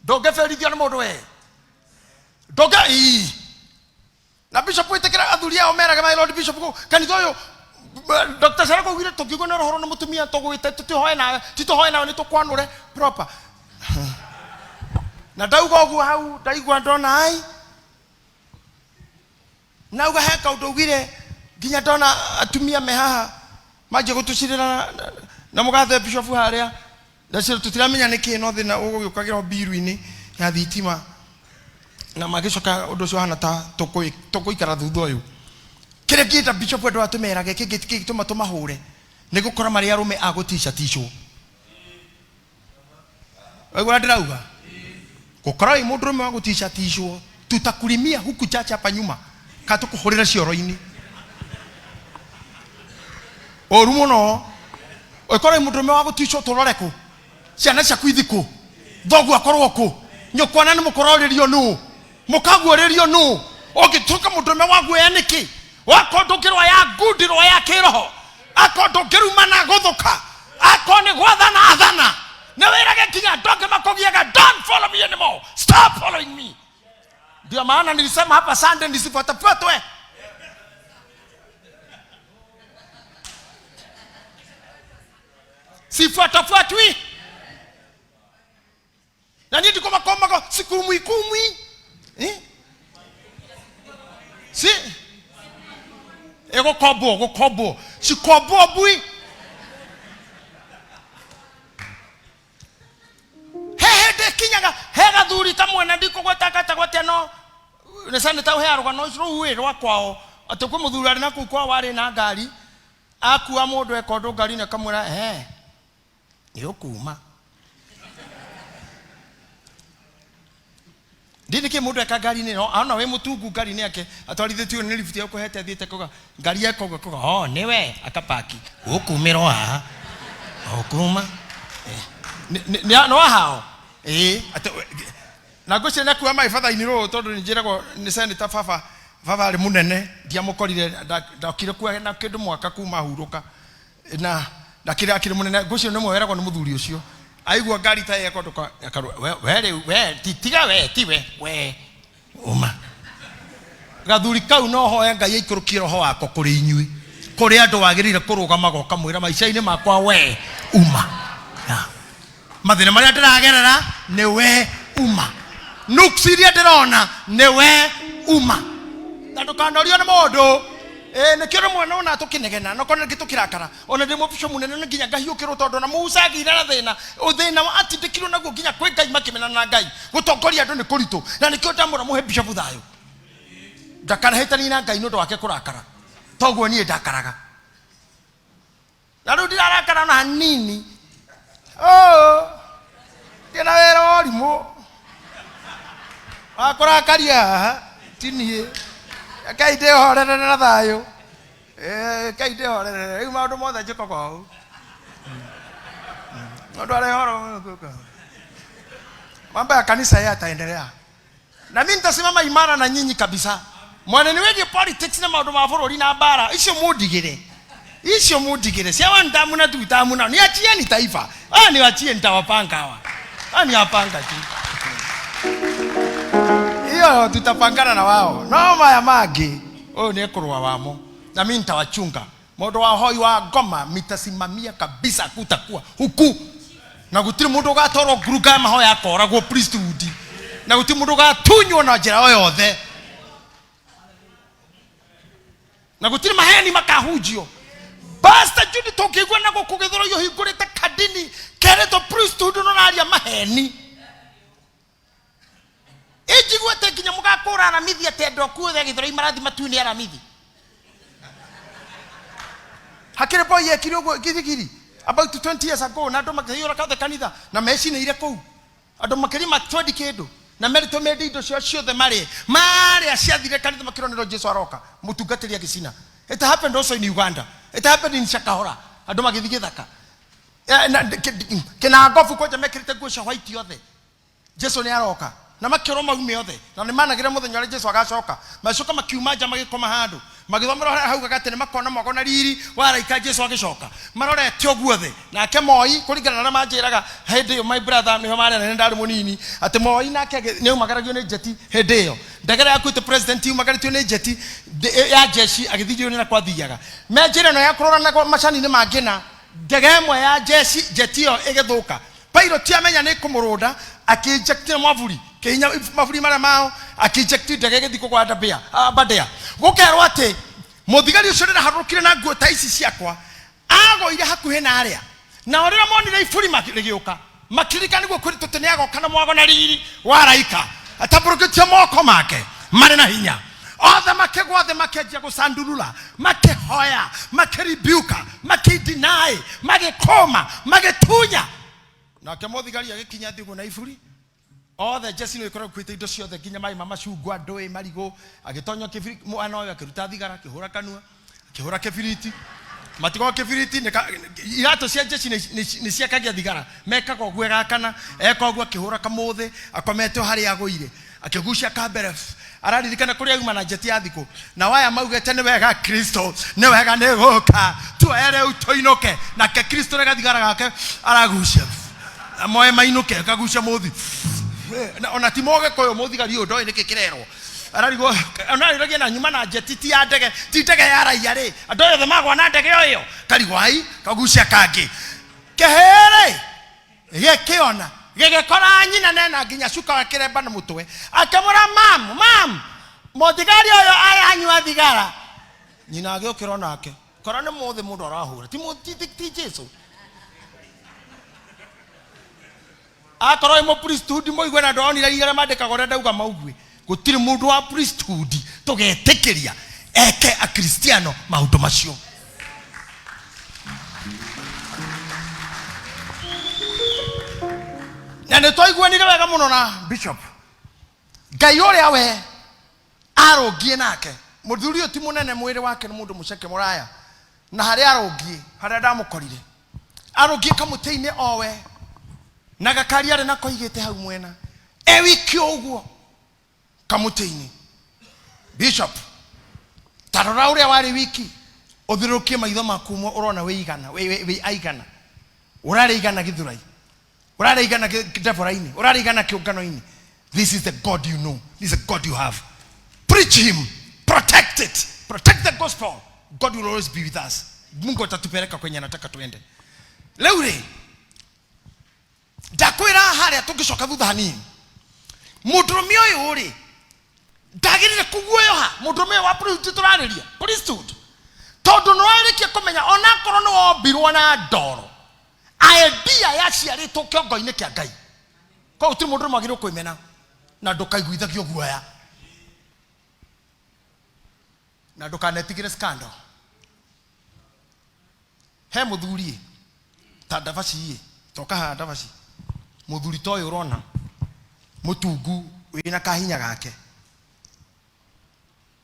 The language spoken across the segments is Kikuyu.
Ndũngĩberithio nĩ mũndũ we. Ndũngĩ ii. Na bishop wĩtĩkĩra athuri ao merage my lord bishop kũ kanitha ũyũ Dr. Sarah augire tũngiugua nĩ ũhoro nĩ mũtumia tũgwĩte tũtihoe nawe titũhoe nawe nĩ tũkwanũre proper. Na ndauga ũguo hau ndaigua ndona ai nauga he kaũndũ augire nginya ndona atumia me haha manjia gũtũcirĩra na mũgathe bishop harĩa ndacira tũtiramenya nĩkĩ no thĩna ũgũgĩũkagĩra mbiru-inĩ ya thitima na magĩcoka ũndũ ũcio hana ta tũkũikara thutha ũyũ kĩrĩa ngĩenda bishop andũ aya tũmerage kĩngĩ kĩngĩtũma tũmahũre nĩ gũkora marĩ arũme a gũtica ticwo. Waigua ndĩrauga gũkorwo wĩ mũndũrũme wa gũtica ticwo tutakurimia huku chacha hapa nyuma ka tũkũhũrĩre cioro-inĩ ũru mũno. Ũkorwo wĩ mũndũrũme wa gũticwo tũrore kũ ciana ciaku ithi kũ thoguo akorwo kũ nyũkwa na nĩ mũkororĩrio nũ mũkaguũrĩrio nũ ũngĩtuĩka mũndũrũme wa guoya nĩkĩ wakorwo ndũngĩrũa ya ngundi rũa ya kĩroho akorwo ndũngĩrumana gũthũka akorwo nĩ gwathana athana nĩ wĩrage nginya andũ angĩ makũgiaga don't follow me anymore, stop following me. Ndio maana nilisema hapa Sunday nisifuatafuatwe. Sifuatafuatwi na niĩ ndikũmakomago sikumwi kumwi. Eh? Si ĩgũkombwo gũkombwo cikombwo mbui he hĩndĩ ĩkinyaga he gathuri kamwe na ndikũgweta gatagwo atĩa no nĩ seneta ũheaga rũgano rũu ĩ rwa kwao atĩ kwĩ mũthuri arĩ na kũu kwao warĩ na ngari akua mũndũ eka ũndũ ngari-inĩ akamwĩra he nĩ ũkuma ndini kä må ndå eka ngari-inä no ona wä må tungu ngari-inä yake atwarithĩtio nĩ lift ekũhete athiĩte kuga ngari ekoga kuga oh nĩwe akapaki ũkumĩra o haha ũkuma no hao ĩĩ na ngwĩciria nĩ akua maĩ batha-inĩ rũũ tondũ nĩ njĩragwo nĩ seneta baba baba arĩ mũnene ndiamũkorire ndokire kuo na kĩndũ mwaka kuma hurũka na na kĩrĩa akĩrĩ mũnene ngwĩciria nĩ mwe weragwo nĩ mũthuri ũcio aigua ngari ta ĩyo akondoka akarua we we rĩu we ti tiga we ti we we uma gathuri kau no hoe Ngai aikũrũkie roho wakwa kũrĩ inyuĩ kũrĩ andũ wagĩrĩire kũrũgamaga ũkamwĩra maica-inĩ makwa we uma. Na mathĩna marĩa ndĩragerera nĩ we uma, nuks iria ndĩrona nĩ we uma, na ndũkanorio nĩ mũndũ. Ĩĩ nĩkĩo rĩmwe nona tũkĩnegena nokorwo rĩngĩ tũkĩrakara ona ndĩ mũbico mũnene no nginya ngahiũkĩrwo tondũ ona Musa agĩire na thĩna thĩna wa atindĩkirwo naguo nginya kwĩ Ngai makĩmenana na Ngai gũtongoria andũ nĩ kũritũ na nĩkĩo ndamũra mũhe bishopu thayũ ndakanahĩtanie na Ngai nĩ ũndũ wake kũrakara toguo niĩ ndakaraga na rĩu ndirarakara ona hanini. Oh, ndĩ na wĩra wa ũrimũ wa kũrakaria haha ti niĩ rekei ndĩhorerere na thayũ. Eh, rekei ndĩhorerere rĩu maũndũ mothe njĩkaga ũũ mũndũ arehoro mambo ya kanisa yeye ataendelea na mimi nitasimama imara na nyinyi kabisa mwaneni wĩgiĩ politics na maũndũ ma bũrũri na mbara icio mundigĩre icio mundigĩre cia one term na two term na niachieni taifa. Ah, niwachie nitawapanga hawa. Ah, niwapanga tu hiyo tutapangana na wao no maya mangĩ ũyũ nĩ ekũrũa wamo na mimi nitawachunga mũndũ wa hoi wa ngoma mitasimamia kabisa kutakuwa huku na gũtirĩ mũndũ ũgatwarwo ngurunga ya mahoya akoragwo priesthood na gũtirĩ mũndũ ũgatunywo na njĩra o yothe na gũtirĩ maheni makahunjio. Pastor Judy tũngĩigua na gũkũ gĩthũrũi ũhingũrĩte kandini keretwo priesthood no raria maheni injiguĩte nginya mũgakũra aramithi atĩ andũ aku othe gĩthũrũi marathi matu-inĩ aramithi hakĩrĩ boy ekire ũguo githigiri about 20 years ago na andũ makĩiyũra kathe kanitha na mecinĩire kũu andũ makĩria ma 20 kĩndũ na meritwo mendie indo ciao ciothe marĩe marĩa ciathire kanitha makĩronero Jesu aroka mũtungatĩri agĩcina. It happened also in Uganda, it happened in Shakahola andũ magĩthiĩ gĩthaka. Eh, na- kĩnangobu kwanja mekĩrĩte nguo cia white othe Jesu nĩ aroka. Na makĩrwo maume othe, na nĩ managĩra mũthenya ũrĩa Jesu agacoka. Magĩcoka makiuma nja magĩkoma handũ, magĩthomera harĩa haugaga atĩ nĩ makona mwago na riri wa araika Jesu agĩcoka. Marorete ũguo thĩ. Nake Moi, kũringana na arĩa manjĩraga hĩndĩ ĩyo, my brother nĩho marĩ anene, ndarĩ mũnini, atĩ Moi nake nĩ aumagaragio nĩ njeti hĩndĩ ĩyo. Ndege ĩrĩa yakuĩte president yumagarĩtio nĩ njeti ya jeshi, agĩthiĩ njũĩ nĩ na kwathiaga. Me njĩra ĩno ya kũrora na macani-inĩ mangĩ na ndege ĩmwe ya jeshi, njeti ĩyo ĩgĩthũka. Pilot amenya nĩ kũmũrũnda, akĩ-eject na mwaburi, kĩhinya maburi marĩa mao, akĩ-eject ndege ĩgĩthiĩ kũgwa Aberdare. Gũkerwo atĩ mũthigari ũcio rĩrĩa aharũrũkire na nguo ta ici ciakwa, agũire hakuhĩ na arĩa. Nao rĩrĩa monire iburi rĩgĩũka, makĩririkana nĩguo kwĩrĩtwo atĩ nĩagoka na mwago na riri wa araika, atambũrũkĩtie moko make marĩ na hinya. Othe makĩgwa thĩ, makĩanjia gũcandurura, makĩhoya, makĩribiuka, makĩdeny, magĩkũma, magĩtunya. Nake mũthigari agĩkinya thĩ ũguo na iburi. Othe njeci nĩ ĩkoragwo ĩkuĩte indo ciothe nginya maĩ ma macungwa, ndũĩ, marigũ. Agĩtonya kĩbiriti, mwana ũyũ akĩruta thigara, akĩhũra kanua, akĩhũra kĩbiriti. Matigo kĩbiriti nĩ iratũ cia njeci nĩ ciakagia thigara. Mekaga ũguo ĩgakana, eka ũguo akĩhũra kamũthĩ, akomete o harĩa agũire. Akĩgucia kambere, araririkana kũrĩa auma na njeti ya thikũ. Na waya maugĩte nĩ wega Kristo, nĩ wega nĩ gũka, tuoye rĩu tũinũke. Nake Kristo nĩ gathigara gake aragucia. Moe mainũke, akagucia mũthi. Na ona ti mũgĩkũyũ mũthigari ũyũ ndoĩ nĩkĩ kĩrerwo. Ararigwo, ona arĩragia na nyuma na njeti ti ya ndege, ti ndege ya raia rĩ. Andũ aya othe magwa na ndege o ĩyo. Karigwo ai, kagucia kangĩ. Kĩhĩĩ rĩ, gĩkĩona, gĩgĩkora nyina nena nginya cuka wa kĩremba na mũtwe. Akĩmwĩra, mam, mam, mũthigari ũyũ aranyua thigara. Nyina agĩũkĩra onake. Kora nĩ mũthĩ mũndũ arahũra, ti ti Jesu. Akorwo wĩ mũ priesthood mũigue na ndonire rira arĩa mandĩkaga ũrĩa ndauga maugue. Gũtirĩ mũndũ wa priesthood tũgetĩkĩria eke akristiano maũndũ macio. Na nĩ twaiguanire wega mũno na bishop. Ngai ũrĩa we arũngiĩ nake, mũthuri ũyũ ti mũnene, mwĩrĩ wake nĩ mũndũ mũceke mũraya, na harĩa arũngiĩ, harĩa ndamũkorire arũngiĩ kamũtĩ-inĩ owe na gakari arĩ nako aigĩte hau mwena, e wiki ũguo kamũtĩ-inĩ. Bishop, ta rora ũrĩa warĩ wiki, ũthirũrũkie maitho maku ũmwe ũrona wĩ igana, wĩ aigana, ũrarĩ igana Gĩthũrai, ũrarĩ igana Deborah-inĩ, ũrarĩ igana kĩũngano-inĩ. This is the God you know, this is the God you have. Preach him, protect it, protect the gospel. God will always be with us. Mungu atatupeleka kwenye anataka tuende. Rĩu rĩ, ndakwĩra harĩa tũngĩcoka thutha hanini, mũndũrũme ũyũ rĩ ndagĩrĩire kũguoyoha. Mũndũrũme ũyũ wa priesthood tũrarĩria priesthood, tondũ nĩ warĩkia kũmenya onakorwo nĩ wombirwo na ndoro, idea yaciarĩtwo kĩongo-inĩ kĩa Ngai. Koguo gũtirĩ mũndũrũme wagĩrĩirwo kwĩmena, na ndũkaiguithagio guoya, na ndũkanetigĩre scandal. He mũthuri ĩ, ta ndabaci ĩ, toka haha ndabaci. Mũthuri ta ũyũ ũrona mũtungu wĩna kahinya gake,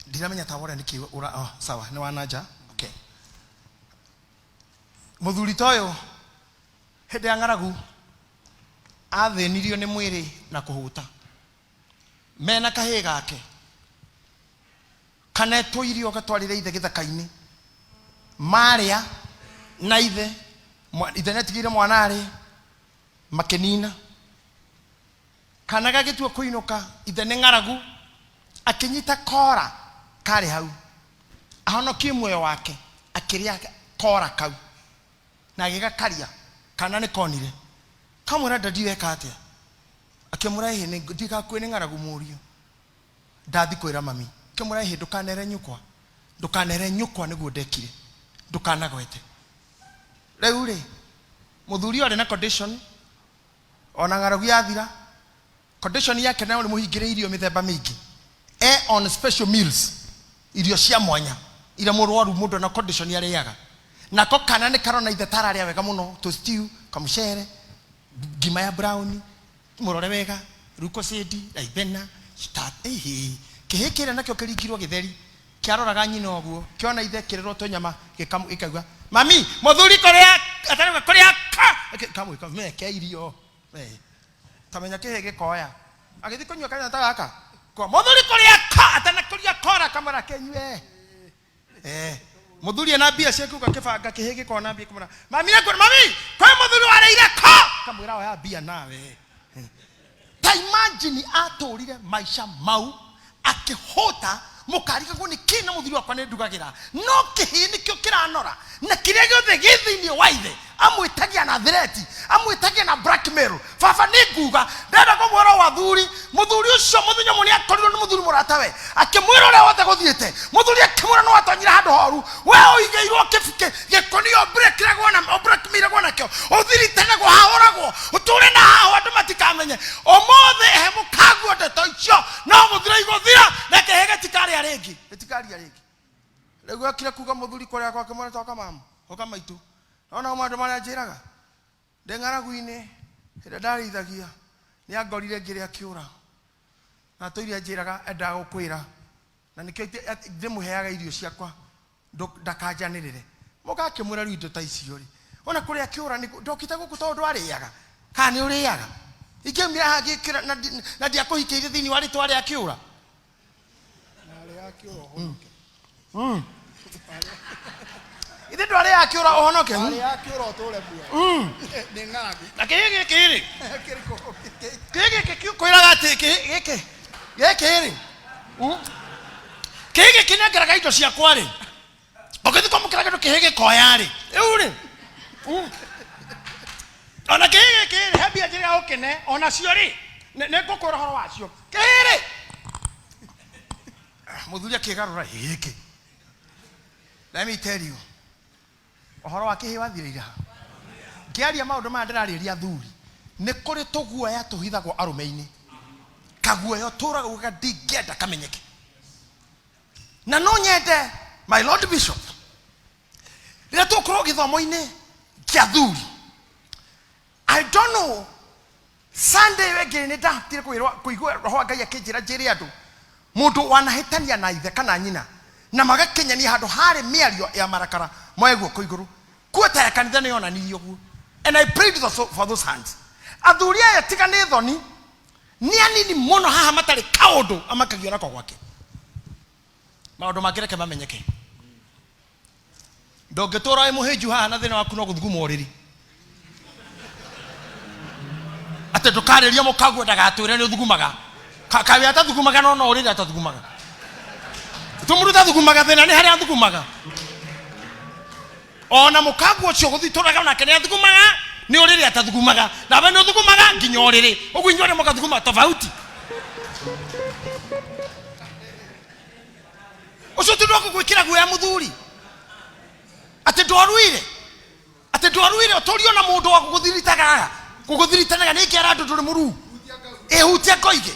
ndiramenya ta wore nĩkĩ ũra, oh, sawa nĩ wananja. Okay. Mũthuri ta ũyũ hĩndĩ ya ng'aragu athĩnirio nĩ mwĩrĩ na kũhũta, mena kahĩĩ gake kanetwo irio gatwarĩre ithe gĩthaka-inĩ, marĩa na ithe, ithe nĩatigĩire mwana arĩe, makĩnina. Kana gagĩtua kũinũka, ithe nĩ ng'aragu, akĩnyita kora karĩ hau ahonokie muoyo wake, akĩrĩa kora kau na agĩgakaria. Kana nĩ konire, kamwĩra, dadi weka atĩa? Akĩmwĩra, ĩhĩ ndigakue nĩ ng'aragu mũriũ, ndathi kwĩra mami. Akĩmwĩra, ĩhĩ ndũkanere nyũkwa, ndũkanere nyũkwa nĩguo ndekire, ndũkanagwete. Rĩu rĩ, mũthuri ũyũ arĩ na condition, ona ng'aragu yathira, condition yake no rĩmũhingĩre irio mĩthemba mĩingĩ, e on special meals, irio cia mwanya iria mũrwaru mũndũ na condition arĩaga. Nako kana nĩ karona ithe tararĩa wega mũno, tũ stew, kamũcere, ngima ya brown, mũrore wega, Lucozade, Ribena, ĩhĩ, kĩhĩ kĩrĩa nakĩo kĩringirwo gĩtheri, kĩaroraga nyina ũguo, kĩona ithe kĩrĩrwo tũnyama, gĩkauga, mami, mũthuri kũrĩa, atarauga kũrĩa ka, kamwĩka, meke irio, tamenya kĩhĩ gĩkoya. Agĩthiĩ kũnyua kanyanya ta gaka. Kwa mũthuri kũrĩa ko atanakũria kora kamũra kenyue. Eh. Mũthuri ena mbia ciaku gakĩbanga kĩhĩ gĩkona mbia kũmũra. Mami nĩngũ mami kwĩ mũthuri warĩire ko. Kamwĩra oya mbia nawe. Ta imagine atũrire maica mau akĩhũta mũkarigagwo nĩ kĩ na mũthuri wakwa nĩ ndugagĩra no kĩhĩ nĩkĩo kĩranora na kĩrĩa gĩothe gĩ thĩinĩ wa ithe amwĩtagia na thireti amwĩtagia na blackmail. Baba nĩ nguga ndenda kũmwĩra wa thuri mũthuri ũcio mũthenya ũmwe nĩ akorirwo nĩ mũthuri mũratawe akĩmwĩra ũrĩa wothe gũthiĩte. Mũthuri akĩmwĩra nĩ watonyire handũ horu we ũigĩirwo gĩkũnio ũbreakiragwo na ũblackmailagwo nakĩo ũthiritanagwo hahũragwo ũtũre na haho andũ matikamenye. Ũmũthĩ he mũkaguo ndeto icio no gũthira igũthira na kĩhĩ gĩtikarĩa rĩngĩ gĩtikaria rĩngĩ. Rĩu okire kuga mũthuri kũrĩa gwake mwene toka mama oka maitũ nona maũndũ marĩa njĩraga ndĩ ng'aragu-inĩ ĩrĩa ndarĩithagia nĩ angorire ngĩrĩa kĩũra na tũiria njĩraga endaga gũkwĩra na nĩkĩo ndĩmũheaga irio ciakwa ndakanjanĩrĩre. Mũka akĩmwĩra rĩu indo ta icio rĩ ona kũrĩa kĩũra ndokĩte gũkũ tondũ ndwarĩaga kana nĩ ũrĩaga ingĩaumire haha ngĩkĩra na ndiakũhikĩire thĩinĩ wa rĩtwa rĩa kĩũra. Ithe ndwarĩaga kĩũra ũhonoke. Na kĩhĩ gĩkĩ rĩ kĩhĩ gĩkĩ kwĩraga atĩ gĩkĩ gĩkĩ rĩ kĩhĩ gĩkĩ nengeraga indo ciakwa rĩ ũgĩthiĩ kwamũkĩra kĩndũ kĩhĩ gĩkoya rĩ rĩu rĩ ona kĩhĩ gĩkĩ rĩ he mbia njĩrĩa ũkĩne onacio rĩ nĩ ngũkwĩra ũhoro wacio kĩhĩ rĩ mũthuri akĩgarũra gĩkĩ. Let me tell you, ũhoro wa kĩhĩ wathirĩire ha ngĩaria maũndũ maya ndĩrarĩria athuri nĩ kũrĩ tũguoya tũhithagwo arũme-inĩ kaguoya ũtũraga ugaga ndingĩenda kamenyeke na no nyende my lord bishop rĩrĩa tũgũkorwo gĩthomo-inĩ kĩa athuri. I don't know Sunday ĩyo ĩngĩ nĩ ndahotire kwĩrwo kũigua roho wa Ngai akĩnjĩra njĩre andũ mũndũ wanahĩtania na ithe kana nyina na magakinyania handũ harĩ mĩario ya marakara moe guoko igũrũ kuota ya kanitha nĩ yonanirie ũguo and I prayed for those hands. Athuri aya tiga nĩ thoni nĩ anini mũno haha matarĩ kaũndũ amakagio nako gwake maũndũ mangĩ reke mamenyeke. Ndũngĩtũra wĩ mũhĩnju haha na thĩna waku no gũthuguma ũrĩrĩ atĩ ndũkarĩria mũkaguo ndagatwĩre nĩ ũthugumaga. Kaĩ atathugumaga no no ũrĩrĩ atathugumaga tu mũndũ ũtathugumaga thĩna nĩ harĩa athugumaga ona mũkaguo ũcio gũthitũraga nake nĩ athugumaga nĩ ũrĩrĩ atathugumaga nawe nĩ ũthugumaga nginya ũrĩrĩ ũguo inyuothe mũgathuguma tofauti. Ũcio ti ũndũ wa gũgwĩkĩra guoya mũthuri atĩ ndwaruire atĩ ndwaruire ũtũrio na mũndũ wa gũgũthiritaga gũgũthiritanaga nĩ kĩara andũ ndũrĩ mũruu ĩhutia ngoige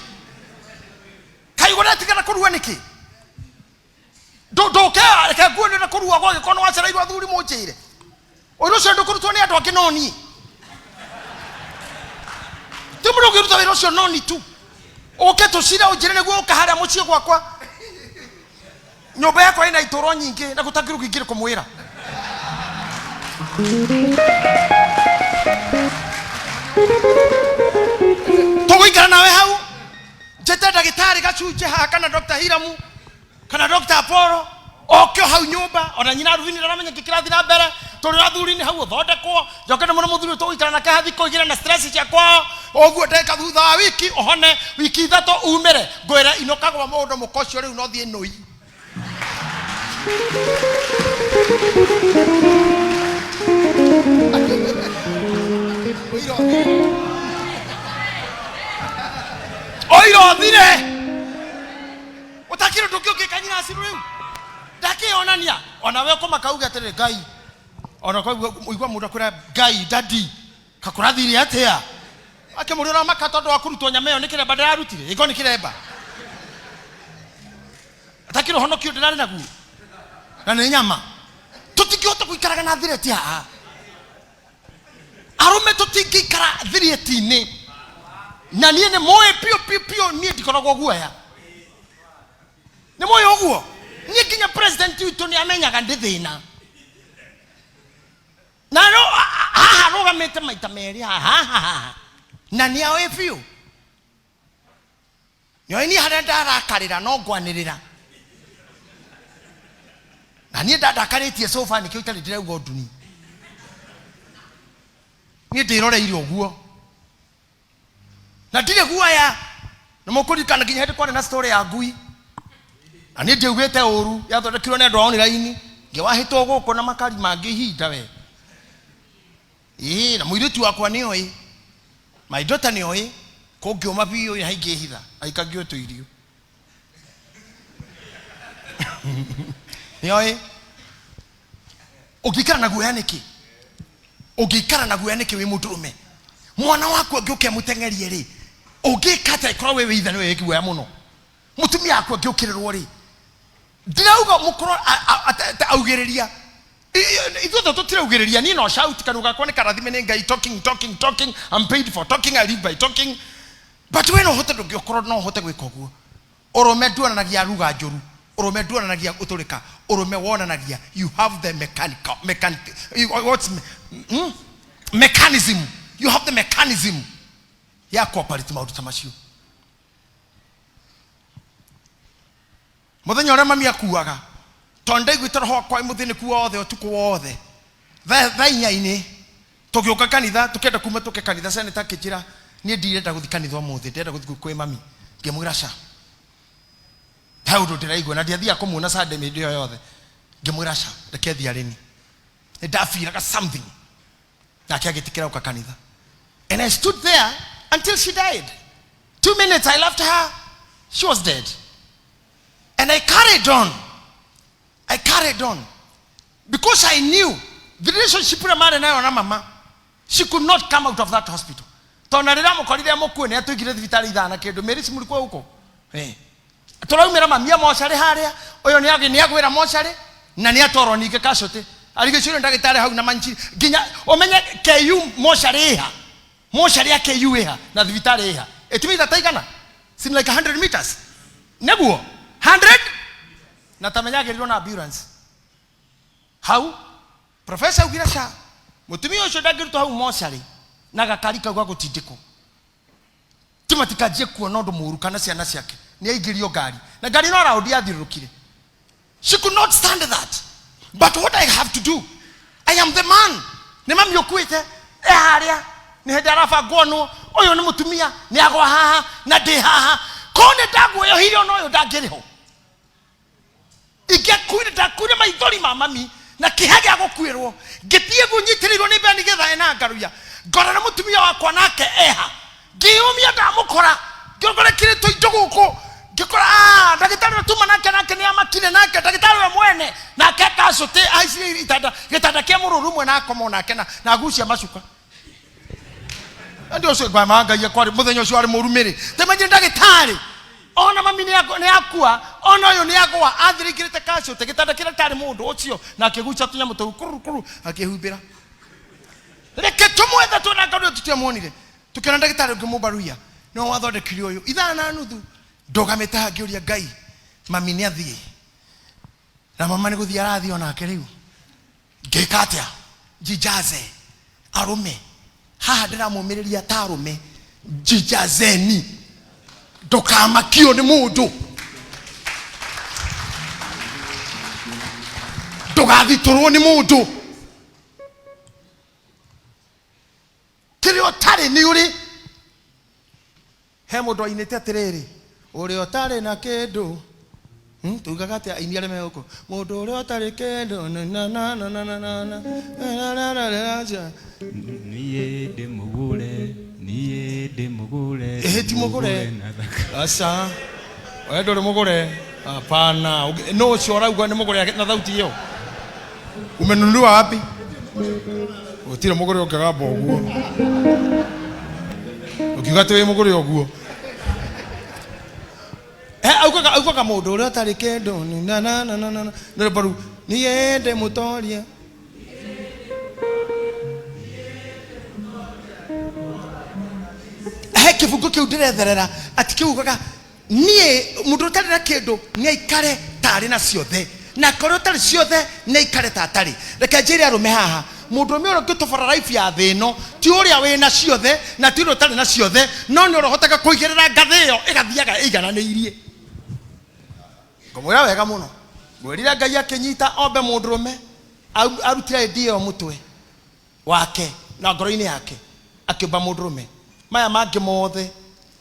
kaĩ ũratigana kũrua nĩkĩ ndũke reke nguone na kũrua gwagĩkorwo nĩ wacereirwo athuri mũnjĩre ũndũ ũcio ndũkũrutwo nĩ andũ angĩ no niĩ ti mũndũ ũngĩruta wĩra ũcio no ni tu ũke tũcire ũnjĩre nĩguo ũka harĩa mũciĩ gwakwa nyũmba yakwa ĩna itũro nyingĩ na gũtangĩrũgi ingĩrĩ kũmwĩra tũgũikara nawe hau njĩte ndagĩtarĩ gacunjĩ haha kana Dr. Hiramu kana Dr. Apollo oke hau nyũmba ona nyina Rubini ndaramenya kĩ kĩrathiĩ na mbere tũrĩ athuri-inĩ hau ũthondekwo njoke ndĩmwĩre mũthuri ũyũ tũgũikara nake haha thikũ igĩrĩ na stress cia kwao ũguo ndagĩka thutha wa wiki ũhone wiki ithatũ umĩre ngwĩre inũka gwa mũndũ mũka ũcio rĩu no thiĩ nũi. Ũira ũthire ũtakĩrĩ ũndũ ũngĩ ũngĩka nyina aciru rĩu ndakĩonania ona we ũkũmaka uge atĩrĩrĩ Ngai ona ũigua mũndũ akwĩra Ngai dadi kakũrathire atĩa akĩmũria ũramaka tondũ wa kũrutwo nyama ĩyo nĩ kĩremba ndĩrarutire ĩko nĩ kĩremba atakĩrĩ ũhonokio ndĩrarĩ naguo na nĩ nyama tũtingĩhota gũikaraga na thireti haha arũme tũtingĩikara thireti-inĩ na niĩ nĩ mũĩ piũ piũ piũ niĩ ndikoragwo guoya nĩ mũĩ ũguo niĩ nginya president witũ nĩ amenyaga ndĩ thĩna na no haha rũgamĩte maita merĩ haha haha na nĩ oĩ biũ. Nĩoĩ niĩ harĩa ndarakarĩra no ngwanĩrĩra. Na niĩ ndandakarĩtie sofa nĩkĩo itarĩ ndĩrauga ũndũ niĩ. Niĩ ndĩroreire ũguo. Na ndirĩ guoya. Nĩ mũkũririkana nginya hĩndĩ kwarĩ na story ya ngui. Na niĩ ndiaugĩte ũru, yathondekirwo nĩ andũ a online. Ngĩwahĩtwo gũkũ na makari mangĩ ihinda we. Ĩĩ, na mũirĩtu wakwa nĩ oĩ. My daughter nĩ oĩ. Kũngĩũma biũ haingĩhitha, aikagio tũirio. Nĩ oĩ. Ũngĩikara na guoya nĩkĩ? Ũngĩikara na guoya nĩkĩ wĩ mũndũrũme? Mwana waku angĩũka amũteng'erie rĩ, ũngĩka atĩa angĩkorwo we wĩ ithe nĩwe wĩ guoya mũno? Mũtumia waku angĩũkĩrĩrwo rĩ, ndirauga mũkorwo augĩrĩria. Ithuothe tũtiraugĩrĩria, niĩ no shout, kanua gakwa nĩ karathime nĩ Ngai, talking, talking, talking, I'm paid for talking, I live by talking. But we no ũhote, ndũngĩkorwo no ũhote gwĩka ũguo. Ũrũme nduonanagia ruga njũru, ũrũme nduonanagia ũtũrĩka, ũrũme wonanagia you have the mechanical, mechanic, you, what's, Mechanism, you have the mechanism ya cooperate maũndũ ta macio. Mũthenya ũrĩa mami akuaga, tondũ ndaiguĩte roho wakwa wĩ mũthĩnĩku wothe ũtukũ wothe, thaa inya-inĩ tũgĩũka kanitha, tũkĩenda kuma tũke kanitha, senator akĩnjĩra niĩ ndirenda gũthiĩ kanitha ũmũthĩ, ndĩrenda gũthiĩ kwĩ mami. Ngĩmwĩra ca, he ũndũ ndĩraigua, na ndiathiaga kũmuona Sunday mĩndĩ ĩyo yothe. Ngĩmwĩra ca, reke thiĩ arĩni. Nĩ ndabiraga something. Nake agĩtĩkĩra gũka kanitha. And I stood there until she died. 2 minutes I left her, she was dead. And I carried on. I carried on. Because I knew the relationship ĩrĩa marĩ nayo na mama, she could not come out of that hospital. Tondũ na rĩrĩa amũkorire mũkuĩ nĩ atũigire thibitarĩ ithaa na kĩndũ. Mary si mlikuwa huko? Tũraumĩra mami e mocarĩ harĩa, ũyũ nĩ agwĩra mocarĩ, na nĩ atwarwo ningĩ casualty. Arigicĩirio nĩ ndagĩtarĩ hau na manji, nginya ũmenye KU mocarĩ ĩha. Mocarĩ ya KU ĩha na thibitarĩ ĩha. Ĩtimita ta igana? Seem like 100 meters. Nĩguo? 100? Na tamenya agĩrirwo na ambulance. Hau, professor augire ca, mũtumia ũcio ndangĩrutwo hau mocarĩ na gakari kau ga gũtindĩkwo. Ti matikanjie kuona ũndũ mũũru kana ciana ciake. Nĩ aingĩrio ngari. Na ngari no raundi yathiũrũrũkire. She could not stand that. But what I have to do, I am the man. Nĩ mami ũkuĩte, e harĩa, nĩ hĩndĩ arabangwo nũ, ũyũ nĩ mũtumia, nĩ agwa haha, na ndĩ haha. Korwo nĩ ndaguoyohire ona ũyũ ndangĩrĩ ho. Ingĩakuire, ndakuire maithori ma mami, na kĩeha gĩa gũkuĩrwo. Ngĩthiĩ guo nyitĩrĩirwo nĩ Beni Gĩthae na Ngaruiya. Ngora na mũtumia wakwa nake eha. Ngĩyũmia ndamũkora, ngĩkora ekĩrĩtwo indo gũkũ. Ngĩkora, ndagĩtarĩ ũrĩa tuma nake nake nĩ amakire nake, ndagĩtarĩ we mwene nake akacũtĩ ahaicire itanda, gĩtanda kĩa mũrũru ũmwe na akoma onake na agucia macuka. Ndĩ ũcio ngwa Ngai akwarĩ mũthenya ũcio warĩ mũru mĩrĩ. Temenye ndagĩtarĩ ona mami nĩ akua, ona ũyũ nĩ agwa, athirĩkĩrĩte kacũtĩ gĩtanda kĩrĩa kĩarĩ mũndũ ũcio na akĩgucia tũnyamũ tũu kuru kuru akĩhumbĩra. Reke tũmwethe tuona ngoro tũtiamuonire. Tũkĩona ndagĩtarĩ ũngĩ mũmbaruia nĩwe wathondekire ũyũ ithaa na nuthu ndũgamĩte haha ngĩũria Ngai mami nĩ athiĩ na mama nĩ gũthiĩ arathiĩ onake rĩu ngĩka atĩa njijaze arũme haha ndĩramũmĩrĩria ta arũme njijazeni ndũkamakio nĩ mũndũ ndũgathitũrwo nĩ mũndũ kĩrĩa ũtarĩ nĩ ũrĩ. He mũndũ ainĩte atĩrĩrĩ, ũrĩa ũtarĩ na kĩndũ. Tugaga atĩa aini arĩa me gũkũ? Mũndũ ũrĩa ũtarĩ kĩndũ, na, na, na, na, na, na, na, na, na, na, na, na, na. Niĩ ndĩ mũgũre, niĩ ndĩ mũgũre, Ĩhĩ ti mũgũre. na thakame. Aca. We ndũrĩ mũgũre. Hapana. No ũcio ũrauga nĩ mũgũre na thauti ĩyo. Umenunuliwa wapi? Gũtirĩ mũgũre ũngĩgamba ũguo. Ũkiuga atĩ wĩ mũgũre ũguo. Augaga mũndũ ũrĩa ũtarĩ kĩndũ, ni na, na, na, na, na, na. Nĩ rwĩmbo rũu, niĩ ndĩ mũtoria. He kĩbungo kĩu ndĩretherera atĩ kĩugaga niĩ mũndũ ũtarĩ na kĩndũ nĩ aikare ta arĩ na ciothe, na korwo ũtarĩ ciothe nĩ aikare ta atarĩ. Reke njĩre arũme haha, Mũndũrũme ũrĩa ũngĩtobora life ya thĩ ĩno ti ũrĩa wĩna ciothe na ti ũrĩa ũtarĩ na ciothe, no nĩ ũrĩa ũhotaga kũigĩrĩra ngathĩ ĩyo ĩgathiaga ĩigananĩirie. Ngũmwĩra wega mũno, ngwĩrire Ngai akĩnyita ombe mũndũrũme, arutire idea ĩyo mũtwe wake na ngoro-inĩ yake, akĩũmba mũndũrũme. Maya mangĩ mothe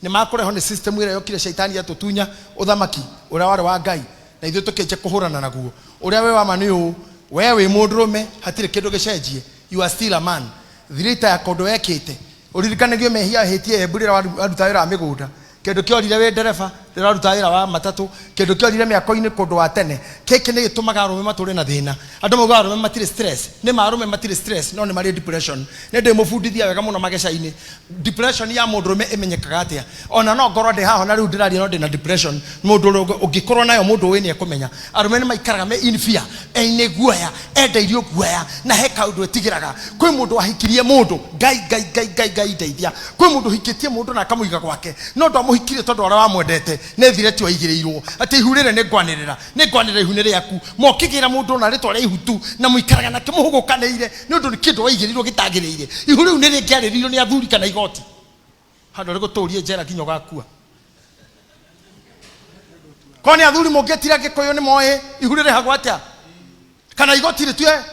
nĩ makũrehwo nĩ system ĩrĩa yokire shaitani yatũtunya ũthamaki ũrĩa warĩ wa Ngai, na ithuĩ tũkĩanjia kũhũrana naguo. Ũrĩa wĩ wa ma nĩ ũũ, we wĩ mũndũrũme, hatirĩ kĩndũ gĩcenjie, you are still a man. Thirita ya kũndũ wekĩte, ũririkanagio mehia wahĩtie Embu rĩrĩa waruta wĩra wa mĩgũnda, kĩndũ kĩorire wĩ ndereba rĩrĩa waruta wĩra wa matatũ, kĩndũ kĩorire mĩako-inĩ kũndũ wa tene. Gĩkĩ nĩ gĩtũmaga arũme matũre na thĩna. Andũ maugaga arũme matirĩ stress. Nĩ ma arũme matirĩ stress, no nĩ marĩ depression. Nĩ ndĩmũbundithia wega mũno mageca-inĩ. Depression ya mũndũrũme ĩmenyekaga atĩa? Ona no ngorwo ndĩ haha na rĩu ndĩraria no ndĩna depression. Mũndũ ũrĩa ũngĩkorwo nayo mũndũ ũĩ nĩ ekũmenya. Arũme nĩ maikaraga me in fear, ene guoya, endeirio guoya, na he kaũndũ etigĩraga. Kwĩ mũndũ wahikirie mũndũ, Ngai, Ngai, Ngai, Ngai, Ngai ndeithia. Kwĩ mũndũ ũhikĩtie mũndũ na akamũiga gwake, no ndwamũhikirie tondũ wa ũrĩa wamwendete, nĩ thireti waigĩrĩirwo atĩ ihu rĩrĩ nĩ ngwanĩrĩra, nĩ ngwanĩrĩra ihu nĩ rĩaku. Mokĩgĩra mũndũ na rĩtwa rĩa ihu tu, na mũikaraga nake mũhũgũkanĩire nĩ ũndũ nĩ kĩndũ waigĩrĩirwo gĩtagĩrĩire. Ihu rĩu nĩ rĩngĩarĩrĩirio nĩ athuri kana igoti, handũ rĩgũtũrie njera nginya ũgakua. Korwo nĩ athuri mũngĩtira Gĩkũyũ nĩ moĩ ihu rĩrĩhagwo atĩa, kana igoti rĩtue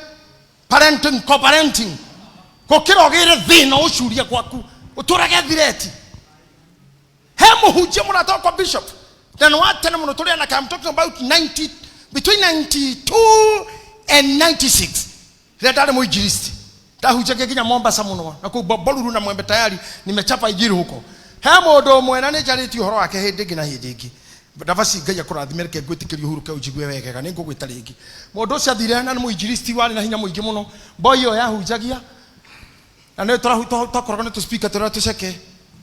parenting, co-parenting, gũkĩra ũgĩre thĩna ũcurie gwaku ũtũrage thireti. He mũhunjia mũrata wakwa bishop, na nĩ wa tene mũno tũrĩ anake, I'm talking about 90, between 92 and 96, rĩrĩa ndarĩ mũinjilisti, ndahunjagia nginya Mombasa mũno na kũu Bolulu na Mwembe tayari nimechapa injili huko. He mũndũ ũmwe na nĩ njarĩtie ũhoro wake hĩndĩ ĩngĩ na hĩndĩ ĩngĩ. Ndavaci Ngai akũrathime, reke ngwĩtĩkĩrie ũhurũke ũnjigue wegega, nĩ ngũgwĩta rĩngĩ. Mũndũ ũcio athire na nĩ mũinjilisti warĩ na hinya mũingĩ mũno. Boy ĩyo yahunjagia na nĩ twakoragwo na tũspeaker tũrĩa tũceke,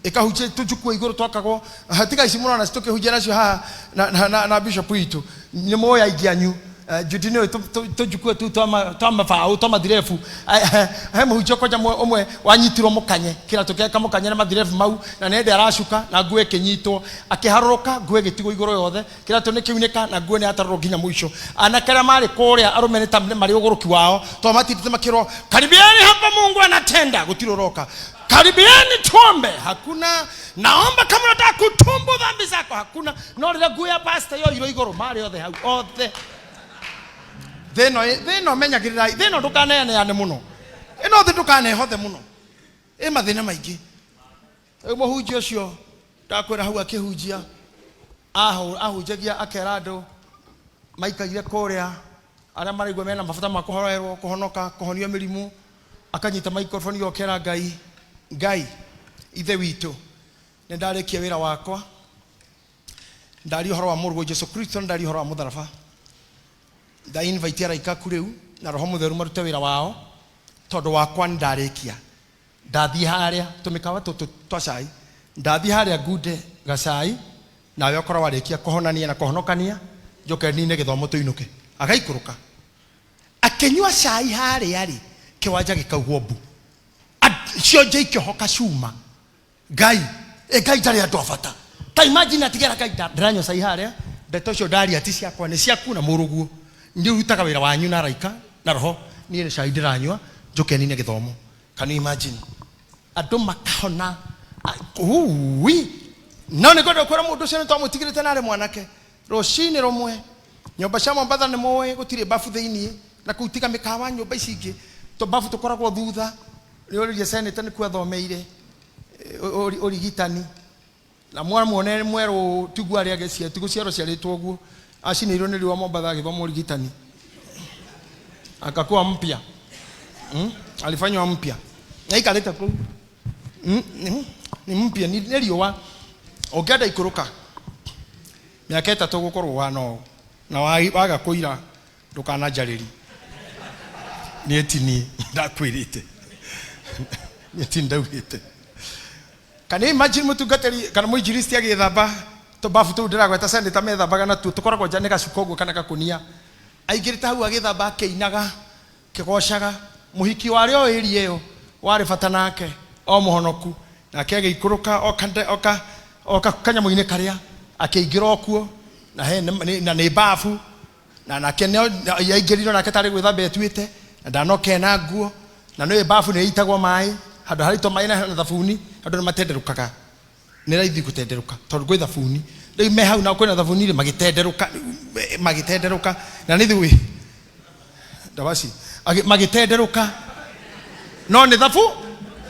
ĩkahunjia tũjukwa igũrũ twakagwo tiga ici mũrona tũkĩhunjia nacio haha na bishop witũ nĩ mũĩ aingĩ anyu. Judy nĩ tũjukwa tu twa mabaũ twa mathirebu. He mũhunjia kwanja ũmwe wanyitirwo mũkanye kĩratũ kĩa kamũkanye na mathirebu mau, na nĩ hĩndĩ aracuka na nguo ĩkĩnyitwo, akĩharũrũka nguo ĩgĩtigwo igũrũ yothe, kĩratũ nĩ kĩunĩka na nguo nĩ yatarũrwo nginya mũico. Anake arĩa marĩ kũrĩa arũme nĩ ta marĩ ũgũrũki wao, tondũ matindĩte makĩrwo karibieni hapa Mungu anatenda, gũtirĩ ũroka. Karibieni tuombe, hakuna. Naomba kama unataka kutumbu dhambi zako, hakuna. No rĩrĩa nguo ya pastor yoirwo igũrũ, marĩ othe hau othe. Thĩ ĩno menyagĩrĩrai, thĩ ĩno ndũkaneaneane mũno, ĩno thĩ ndũkanehothe mũno, ĩ mathĩna maingĩ. Rĩu mũhunjia ũcio ndakwĩra hau akĩhunjia, ahunjagia akera andũ maikaire kũrĩa arĩa maraigua mena mabata ma kũhoerwo, kũhonoka, kũhonio mĩrimũ, akanyita microphone ĩyo akera Ngai, Ngai ithe witũ, nĩ ndarĩkia wĩra wakwa, ndaria ũhoro wa mũrũguo Jesu Kristo, ndaria ũhoro wa mũtharaba, nda invite araika aku rĩu na roho mũtheru marute wĩra wao, tondũ wakwa nĩ ndarĩkia. Ndathiĩ harĩa tũmĩkawa tũtũ twa cai, ndathiĩ harĩa ngunde gacai, nawe ũkorwo warĩkia kũhonania na kũhonokania, njoke nine gĩthomo tũinũke. Agaikũrũka akĩnyua cai harĩa rĩ, kĩwanja gĩkaugwo mbu, cionje ikĩohoka cuma. Ngai, Ngai ndarĩ andũ a bata. Ta imagine atigera Ngai ndĩranyua cai harĩa, ndeto icio ndaria ti ciakwa, nĩ ciaku na mũrũguo. Nĩ ũrutaga wĩra wanyu na araika na roho, niĩ nĩ cai ndĩranyua, njoke nine gĩthomo. Can you imagine? Andũ makahona. Ui. No nĩ ngwenda kwĩra mũndũ ũcio nĩ twamũtigĩrĩte na arĩ mwanake. Rũcinĩ rũmwe, nyũmba cia Mombatha nĩ mũĩ gũtirĩ bafu thĩiniĩ, na kũu tiga mĩkawa nyũmba ici ingĩ, tũbafu tũkoragwo thutha. Nĩ ũrĩrie seneta nĩkuo athomeire ũrigitani, na mwamuona mwerũ tiguo arĩa agĩcia, ti gũciarwo ciarĩtwo ũguo, acinĩirwo nĩ riũa Mombatha agĩthoma ũrigitani, akakuwa mpya. Alifanywa mpya aikarĩte kũu. Ni mpya, nĩ riũa. Ũngĩenda ikũrũka mĩaka ĩtatũ gũkorwo ũhana ũũ, na waga kũira ndũkananjarĩrie, niĩ ti niĩ ndakwĩrĩte, niĩ ti ndaugĩte. Can you imagine mũtungatĩri kana mũinjilisti agĩthamba tũbabu tũu ndĩragweta senator methambaga natuo, tũkoragwo nja nĩ gacuka ũguo kana gakũnia, aingĩrĩte hau agĩthamba akĩinaga kĩgocaga mũhiki warĩ o ĩria ĩyo warĩ bata nake o mũhonoku, nake agĩikũrũka oka oka kanyamũ-inĩ karĩa akĩingĩra o kuo, na he na nĩ babu, na nake yaingĩrire nake tarĩ gwĩthamba etuĩte, na ndanoka ena nguo. Na nĩ bafu nĩ itagwo maĩ, handũ haritwo maĩ na thabuni, andũ nĩ matenderũkaga. Nĩ raithi gũtenderũka tondũ gwĩ thabuni. Rĩu me hau na kwĩna thabuni rĩ, magĩtenderũka, magĩtenderũka. Na nĩ ithuĩ ndawaci magĩtenderũka, no nĩ thabu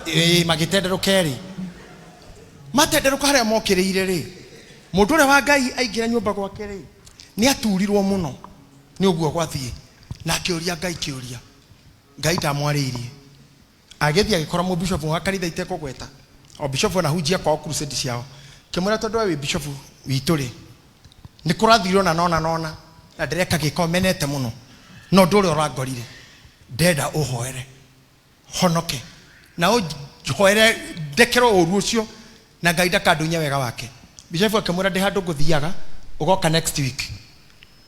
ĩĩ, magĩtenderũka erĩ. Matenderũka harĩa mokĩrĩire rĩ, mũndũ ũrĩa wa Ngai aingĩra nyũmba gwake rĩ, nĩ aturirwo mũno nĩ ũguo gwathiĩ, na akĩũria Ngai kĩũria. Ngai ndamwarĩirie. Agĩthiĩ agĩkora mũbishofu wa kanitha itekũgweta, o bishofu anahunjia kwao crusade ciao, kĩmwĩra tondũ we wĩ bishofu witũ rĩ, nĩ kũrathirwo na nona nona na ndĩreka gĩko menete mũno, no ũndũ ũrĩa ũrangorire ndĩrenda ũhoere honoke na ũhoere ndekerwo ũru ũcio, na Ngai ndakandunye wega wake. Bishofu akĩmwĩra ndĩ handũ ngũthiaga, ũgoka next week,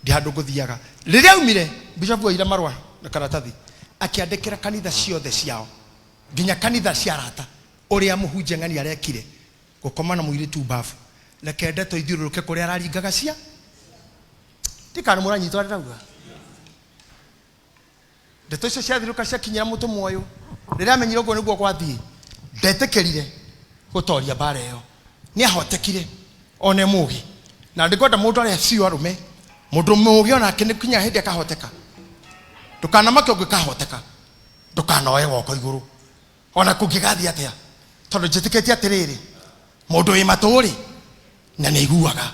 ndĩ handũ ngũthiaga. Rĩrĩa aumire, bishofu oire marũa na karatathi akĩandĩkĩra kanitha ciothe ciao, nginya kanitha cia arata, ũrĩa mũhunjia ng'ani arekire gũkoma na mũirĩtu mbabu. Reke ndeto ithiũrũrũke kũrĩa araringaga cia ndikana mũranyitwo ndĩrauga. Ndeto icio ciathirũka ciakinyĩra mũtũmwo ũyũ, rĩrĩa amenyire ũguo nĩguo gwathiĩ, ndetĩkĩrire gũtoria mbara ĩyo. Nĩ ahotekire one mũgĩ, na ndĩkwenda mũndũ arĩa biũ arũme, mũndũ mũgĩ onake nĩ kinya hĩndĩ akahoteka. Ndũkanamake ũngĩkahoteka, ndũkanoe guoko igũrũ ona kũngĩgathiĩ atĩa, tondũ njĩtĩkĩtie atĩrĩrĩ, mũndũ wĩ matũ rĩ, na nĩ aiguaga,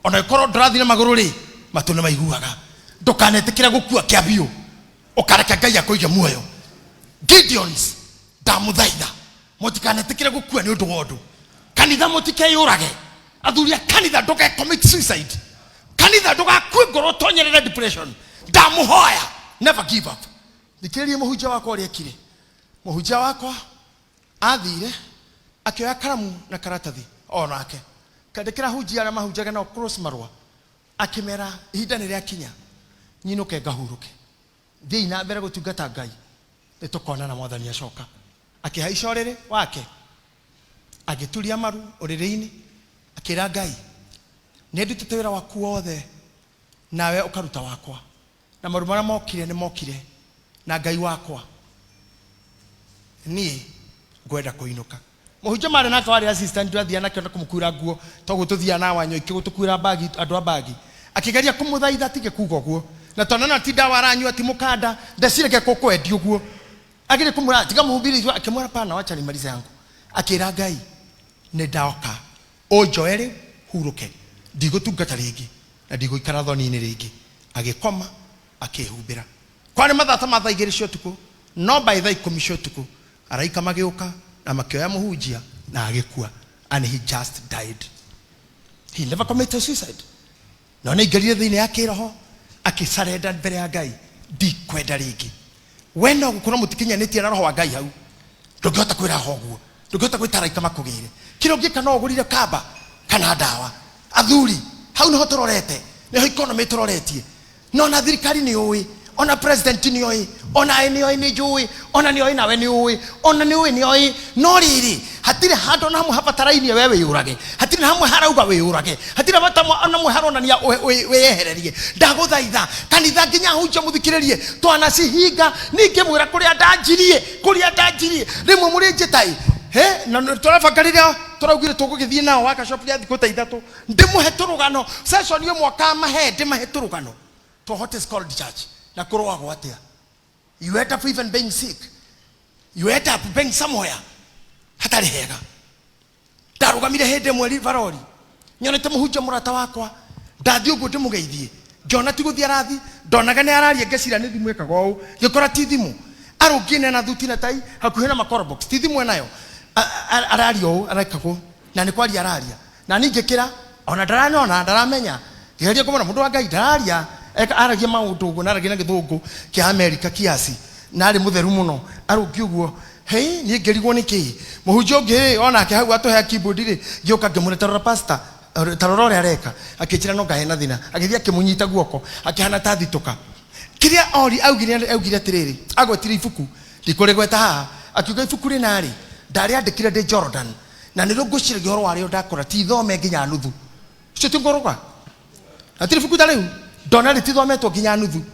ona ĩkorwo ndũrathiĩ na magũrũ rĩ, matũ nĩ maiguaga. Ndũkanetĩkĩre gũkua kĩa biũ, ũkareke Ngai akũige muoyo. Gideons, ndamũthaitha mũtikanetĩkĩre gũkua nĩ ũndũ wa ũndũ. Kanitha mũtikeyũrage, athuri a kanitha ndũge commit suicide, kanitha ndũgakue ngoro ũtonyerere depression. Ndamũhoya, never give up. Thikĩrĩria mũhunjia wakwa ũrĩa ekire. Mũhunjia wakwa athire akĩoya karamu na karatathi onake, kandĩkĩra hunjia arĩa mahunjaga nao cross marũa, akĩmera ihinda nĩ rĩakinya nyinũke ngahurũke, thiĩi na mbere gũtungata Ngai, nĩ tũkonana mwathani acoka. Akĩhaica ũrĩrĩ wake, agĩturia maru ũrĩrĩ-inĩ, akĩra Ngai, nĩ ndutĩte wĩra waku wothe nawe ũkaruta wakwa, na maru marĩa mokire nĩ mokire, na Ngai wakwa niĩ ngwenda kũinũka. Mũhunjia marĩ nake warĩ assistant athiaga nake na kũmũkuĩra nguo, toguo tũthiaga na Wanyoike gũtũkuĩra bagi, andũ a bagi, akĩgeria kũmũthaitha atige kuga ũguo, na tondũ ti ndawa aranyua, ti mũkanda, ndeciragia kũkwendia ũguo, ageria kũmwĩra tiga mũhubiri, akĩmwĩra pana, wacha nimalize yangu. Akĩra Ngai, nĩ ndoka ũnjoe rĩu hurũke, ndigũtungata rĩngĩ na ndigũikara thoni-inĩ rĩngĩ. Agĩkoma akĩhumbĩra. Kwarĩ mathaa ta ma thaa 2 cia ũtukũ, no by thaa 10 cia ũtukũ araika magĩũka na makĩoya mũhunjia na agĩkua. And he just died. He never committed suicide. No nĩ aingĩrire thĩinĩ ya kĩroho, akĩcarenda mbere ya Ngai, ndikwenda rĩngĩ. We no gũkorwo mũtikinyanĩtie na roho wa Ngai hau, ndũngĩhota kwĩraha ũguo, ndũngĩhota gwĩta araika makũgĩre. Kĩrĩa ũngĩka no ũgũrire kamba kana ndawa. Athuri, hau nĩho tũrorete, nĩho economy tũroretie. No na thirikari nĩ ũĩ, ona president nĩ oĩ, ona nĩ oĩ nĩ njũĩ, ona nĩ oĩ nawe nĩ ũĩ, ona nĩ ũĩ nĩ oĩ. No rĩrĩ, hatirĩ handũ ona hamwe habatarainie we wĩyũrage, hatirĩ na hamwe harauga wĩyũrage, hatirĩ bata ona hamwe haronania wĩyehererie. Ndagũthaitha kanitha nginya hunjia mũthikĩrĩrie, twanacihinga ningĩ mwĩra kũrĩa ndanjirie, kũrĩa ndanjirie rĩmwe mũrĩ njĩta ĩ he na tũrabanga rĩrĩa tũraugire tũgũgĩthiĩ nao workshop ya thikũ ta 3, ndĩmũhe tũrũgano session ĩmwe akamahe, ndĩmahe tũrũgano to what is called church na kũrũagwo atĩa. You end up even being sick, you end up being somewhere hatarĩ hega. Ndarũgamire hĩndĩ ĩmwe Rivarori, nyonete mũhunjia mũrata wakwa, ndathiĩ ũguo ndĩmũgeithie, ngĩona ti gũthiĩ arathi, ndonaga nĩ araria, ngeciria nĩ thimũ ĩkaga ũũ, ngĩkora ti thimũ, arũngiĩ na thuti na tai hakuhĩ na makoro box, ti thimũ enayo, araria ũũ, areka ũũ, na nĩ kwaria araria, na niĩ ngĩkĩra ona ndaranyona ndaramenya, ngĩgeria kũmwĩra mũndũ wa Ngai ndararia, aragia maũndũ ũguo, na aragia na gĩthũngũ kĩa Amerika kiasi, na arĩ mũtheru mũno, arũngiĩ ũguo. Hei, niĩ ngĩrigwo nĩ kĩĩ. Mũhunjia ũngĩ rĩ, onake hau atũhe keyboard rĩ, ngĩũka ngĩmwĩra tarora pastor, tarora ũrĩa areka, akĩnjĩra no ngahe na thĩna, agĩthiĩ akĩmũnyita guoko, akĩhana ta thitũka. Kĩrĩa ori augire, augire atĩrĩrĩ, agwetire ibuku, ndikũrĩgweta haha, akiuga ibuku rĩna rĩ, ndarĩandĩkire ndĩ Jordan, na nĩrĩo ngwĩciragia ũhoro warĩo ndakũra, ti ithome nginya nuthu. Ũcio ti ngũrũga? Hatirĩ ibuku ta rĩu, ndona rĩtithometwo nginya nuthu.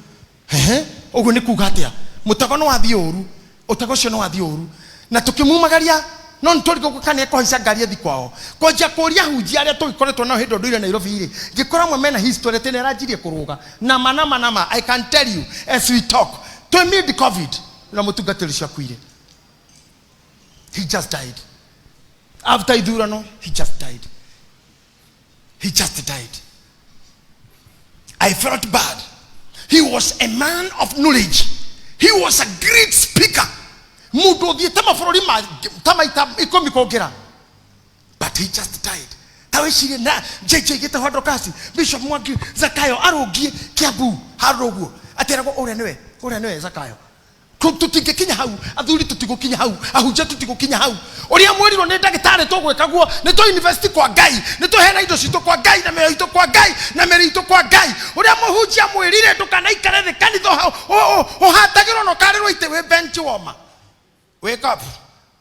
Ehe, ũguo nĩ kuga atĩa? Mũtego nĩ wathiĩ ũru, Ũtego ũcio nĩ wathiĩ ũru na tũkĩmumagaria, no nĩ tũrigwo kana ekũhaica ngari athi kwao. Kwanjia kũria hunjia arĩa tũgĩkoretwo nao hĩndĩ ũndũire Nairobi rĩ, ngĩkora amwe mena history atĩ nĩ aranjirie kũrũga nama nama nama. I can tell you as we talk, twĩ mid COVID na mũtungatĩri ũcio akuire. He just died after ithurano. He just died, he just died. I felt bad. He was a man of knowledge. He was a great speaker. Mũndũ ũthiĩte mabũrũri ta maita 10 kũngĩra. But he just died. Ta wĩcirie na JJ gĩtagwo Dorcas, Bishop Mwangi, Zakayo arũngiĩ Kiambu handũ ũguo. Ateragwo ũrĩa nĩwe, ũrĩa nĩwe Zakayo. Tũtingĩkinya hau athuri, tũtigũkinya hau ahunjia, tũtigũkinya hau ũrĩa mwĩrirwo nĩ ndagĩtarĩ tũgwĩka guo. Nĩ tũ invest kwa Ngai, nĩ tũheana indo citũ kwa Ngai na mĩoyo itũ kwa Ngai na mĩrĩ itũ kwa Ngai. Ũrĩa mũhunjia mwĩrire ndũkanaikare thĩ kanitha ũhatagĩrwo na ũkarĩrwo itĩ wĩ bench warmer. Wake up,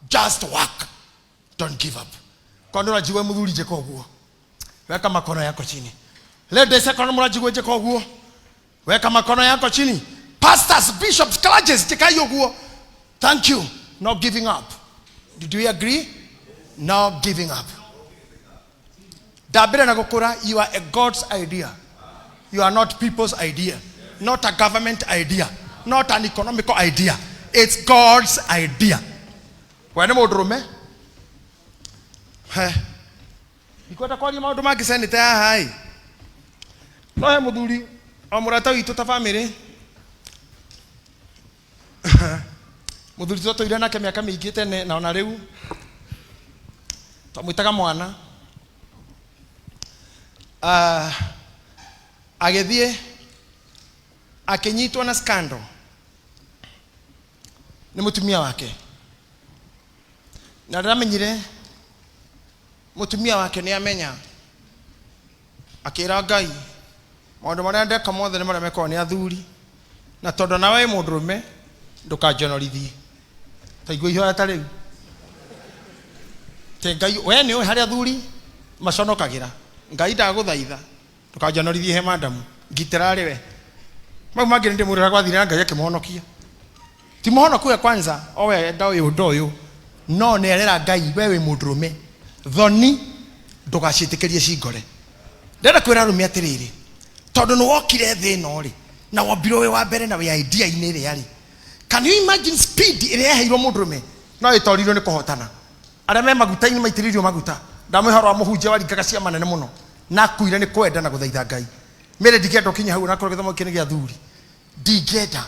just work, don't give up. Kwa nĩ ũranjigua mũthuri njĩka ũguo, weka makono yako chini. Ladies, korwo nĩ mũranjigua njĩka ũguo, weka makono yako chini. Pastors, bishops, clergies, njĩkai ũguo. Thank you. No giving up. Did we agree? No giving up. Ndambĩre na gũkũra. You are a God's idea. You are not people's idea, not a government idea, not an economical idea. It's God's idea. We nĩ mũndũrũme. He ndikwenda kwaria maũndũ mangĩ senete haha ĩ, no he mũthuri o mũrata witũ ta bamĩrĩ, mũthuri twatũire nake mĩaka mĩingĩ tene, na ona rĩu twamwĩtaga mwana. Ah, agĩthiĩ akĩnyitwo na scandal nĩ mũtumia wake, na ndamenyire mũtumia wake nĩ amenya. Akĩra Ngai, maũndũ marĩa ndeka mothe nĩ marĩa mekagwo nĩ athuri, na tondũ nawe wĩ mũndũrũme, ndũkanjonorithie. Taigua ihoya ta rĩu te Ngai, we nĩ ũĩ harĩa athuri maconokagĩra. Ngai, ndagũthaitha ndũkanjonorithie he madamu, ngitĩra arĩ we. Mau mangĩ nĩ ndĩmwĩrĩra gwathire na Ngai akĩmũhonokia. Ti mũhonoku we kwanza owe enda ũyũ ũndũ ũyũ, no nĩ arera Ngai, we wĩ mũndũrũme, thoni ndũgaciĩtĩkĩrie cingore. Ndĩrenda kwĩra arũme atĩrĩrĩ, tondũ nĩ wokire thĩ ĩno rĩ, na wombirwo wĩ wa mbere na wĩ idea-inĩ ĩrĩa rĩ, can you imagine speed ĩrĩa yaheirwo mũndũrũme? No ĩtorirwo nĩ kũhotana. Arĩa me maguta-inĩ maitĩrĩirio maguta, ndamwĩhoro wa mũhunjia waringaga ciama nene mũno na akuire nĩ kwenda na gũthaitha Ngai. Mĩrĩ ndingĩenda ũkinye hau, onakorwo gĩthomo gĩkĩ nĩ gĩa thuri. Ndingĩenda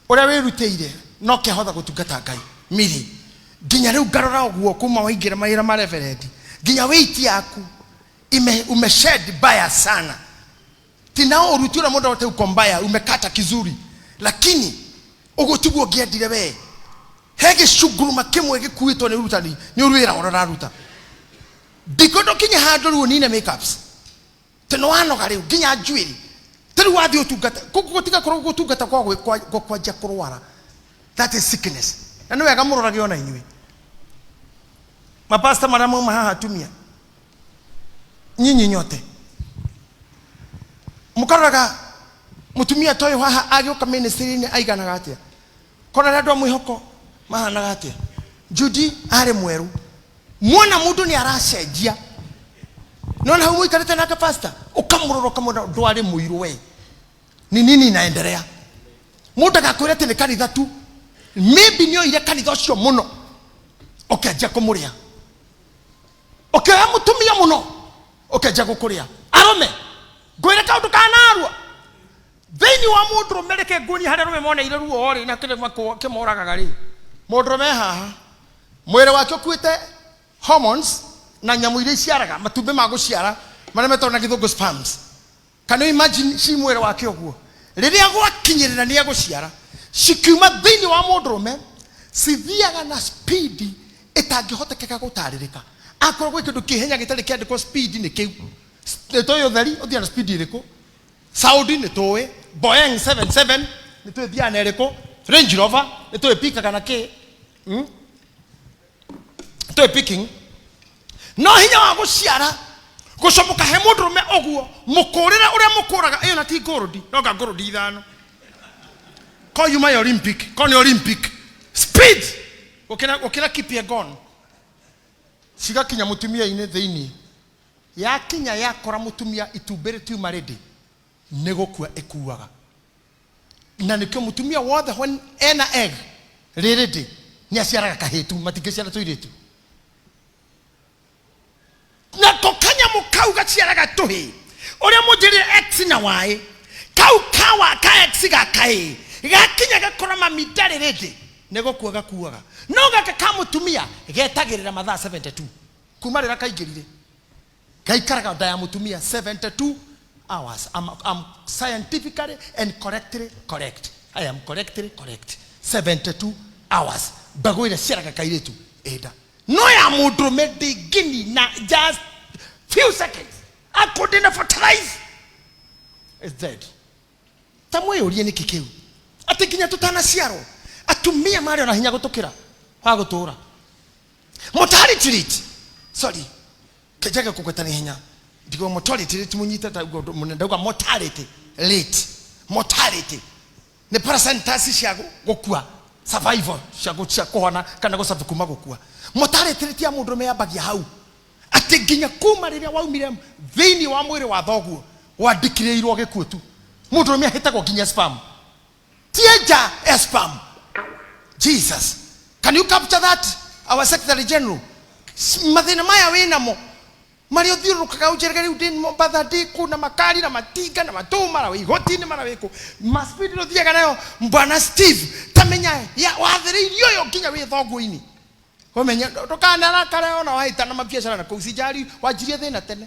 ũrĩa wĩrutĩire no kĩahotha gũtungata Ngai mĩrĩ nginya rĩu. Ngarora ũguo kuma waingĩra mawĩra ma reverendi nginya wĩiti yaku umeshed baya sana. Tina ũru ti ũrĩa mũndũ ahote uko mbaya, umekata kizuri, lakini ũguo tiguo ũngĩendire we. He gĩcunguruma kĩmwe gĩkuĩtwo nĩ ũrutani, nĩ wĩra ũrĩa ũraruta. Ndikwenda ũkinye handũ rĩu ũnine makeups tĩ nĩ wanoga rĩu nginya njuĩrĩ tĩ rĩu wathiĩ ũtungata gũtiga gũtungata kwa kwanjia kũrwara. That is sickness. Na nĩ wega mũrorage ona inyuĩ mapasta marĩa mauma haha, atumia nyinyi nyote mũkaroraga mũtumia ta ũyũ haha agĩũka ministry-inĩ aiganaga atĩa, kona arĩa andũ a mwĩhoko mahanaga atĩa. Judy arĩ mwerũ muona mũndũ nĩ aracenjia, nona hau mũikarĩte nake pastor, ũkamũrora ũkamwona ndwarĩ mũirũ. We ni nini inaendelea? Mũndũ agakwĩra atĩ nĩ kanitha tu. Maybe nĩ oire kanitha ũcio mũno, ũkĩanjia kũmũrĩa, ũkĩoya mũtumia mũno, ũkĩanjia gũkũrĩa. Arũme, ngwĩre kaũndũ kanarua thĩinĩ wa mũndũrũme. Reke nguonie harĩa arũme moneire ruo rĩ na kĩrĩa kĩmoragaga rĩ. Mũndũrũme haha mwĩrĩ wake ũkuĩte hormones na nyamũ iria iciaraga matumbĩ ma gũciara marĩa metagwo na gĩthũngũ sperms. Can you imagine ci mwĩrĩ wake ũguo? Rĩrĩa gwakinyĩrĩra nĩ egũciara, cikiuma thĩinĩ wa mũndũrũme cithiaga na speed ĩtangĩhotekeka gũtarĩrĩka. Akorwo gwĩ kĩndũ kĩhenya gĩtarĩ kĩandĩkwo speed nĩ kĩu. Nĩ tũĩ ũtheri ũthiaga na speed ĩrĩkũ, sound nĩ tũĩ, Boeing 77 nĩ tũĩ thiaga na ĩrĩkũ, Range Rover nĩ tũĩ pikaga na kĩ, Tũĩ picking. No hinya wa gũciara gũcomoka he mũndũrũme ũguo mũkũrĩre ũrĩa mũkũraga ĩyo na ti ngũrũndi no nga ngũrũndi ithano ko yuma ya Olympic ko nĩ Olympic. Speed gũkĩra gũkĩra Kipyegon. Cigakinya mũtumia-inĩ thĩinĩ, yakinya yakora mũtumia itumbĩ rĩtiuma rĩndĩ, nĩ gũkua ĩkuaga. Na nĩkĩo mũtumia wothe when ena egg rĩrĩndĩ nĩ aciaraga kahĩtu, matingĩciara tũirĩtu. Nako kanyamũ kau gaciaraga tũhĩ, ũrĩa mũnjĩrire X na Y, kau kawa ka X ga kahĩ gakinya gakora mami ndarĩ rĩndĩ, nĩ gũkua gakuaga. No gaka ka mũtumia getagĩrĩra mathaa 72 kuma rĩrĩa kaingĩrire, gaikaraga nda ya mũtumia 72 hours. I'm scientifically and correctly correct. I am correctly correct. 72 hours mbegũ ĩrĩa ciaraga kairĩtu ĩnda, no ya mũndũrũme ndĩngĩnina just few seconds, akũndĩ fertilize is dead. Ta mwĩyũrie nĩkĩ kĩu, atĩ nginya tũtanaciarwo atumia marĩ ona hinya gũtũkĩra wa gũtũra. Mortality rate, sorry, kenjaga kũgwetania hinya ndigo, mortality rate mũnyite ta ũguo mũnene. Ndauga mortality rate, mortality nĩ percentage cia gũkua, survival cia cia kũhona kana gũcabu kuma gũkua. Mortality rate ya mũndũrũme yambagia hau, atĩ nginya kuma rĩrĩa waumire thĩinĩ wa mwĩrĩ wa thoguo wandĩkĩrĩirwo gĩkuũ tu. Mũndũrũme ahĩtagwo nginya sperm, tienja ya sperm. Jesus, can you capture that, our secretary general? Mathĩna maya wĩnamo marĩa ũthiũrũrũkaga ũnjĩrage rĩu ndĩ Mombatha, ndĩ kũ na makari na matinga na matũ mara wĩ igoti-inĩ mara wĩ kũ maspeed ũthiaga nayo, bwana Steve, tamenya ya wathĩrĩirio ũyũ nginya wĩ thoguo-inĩ. Ũmenye ndũkanarakare ona wahĩtana mabiacara na kũu sijari wanjirie thĩna tene.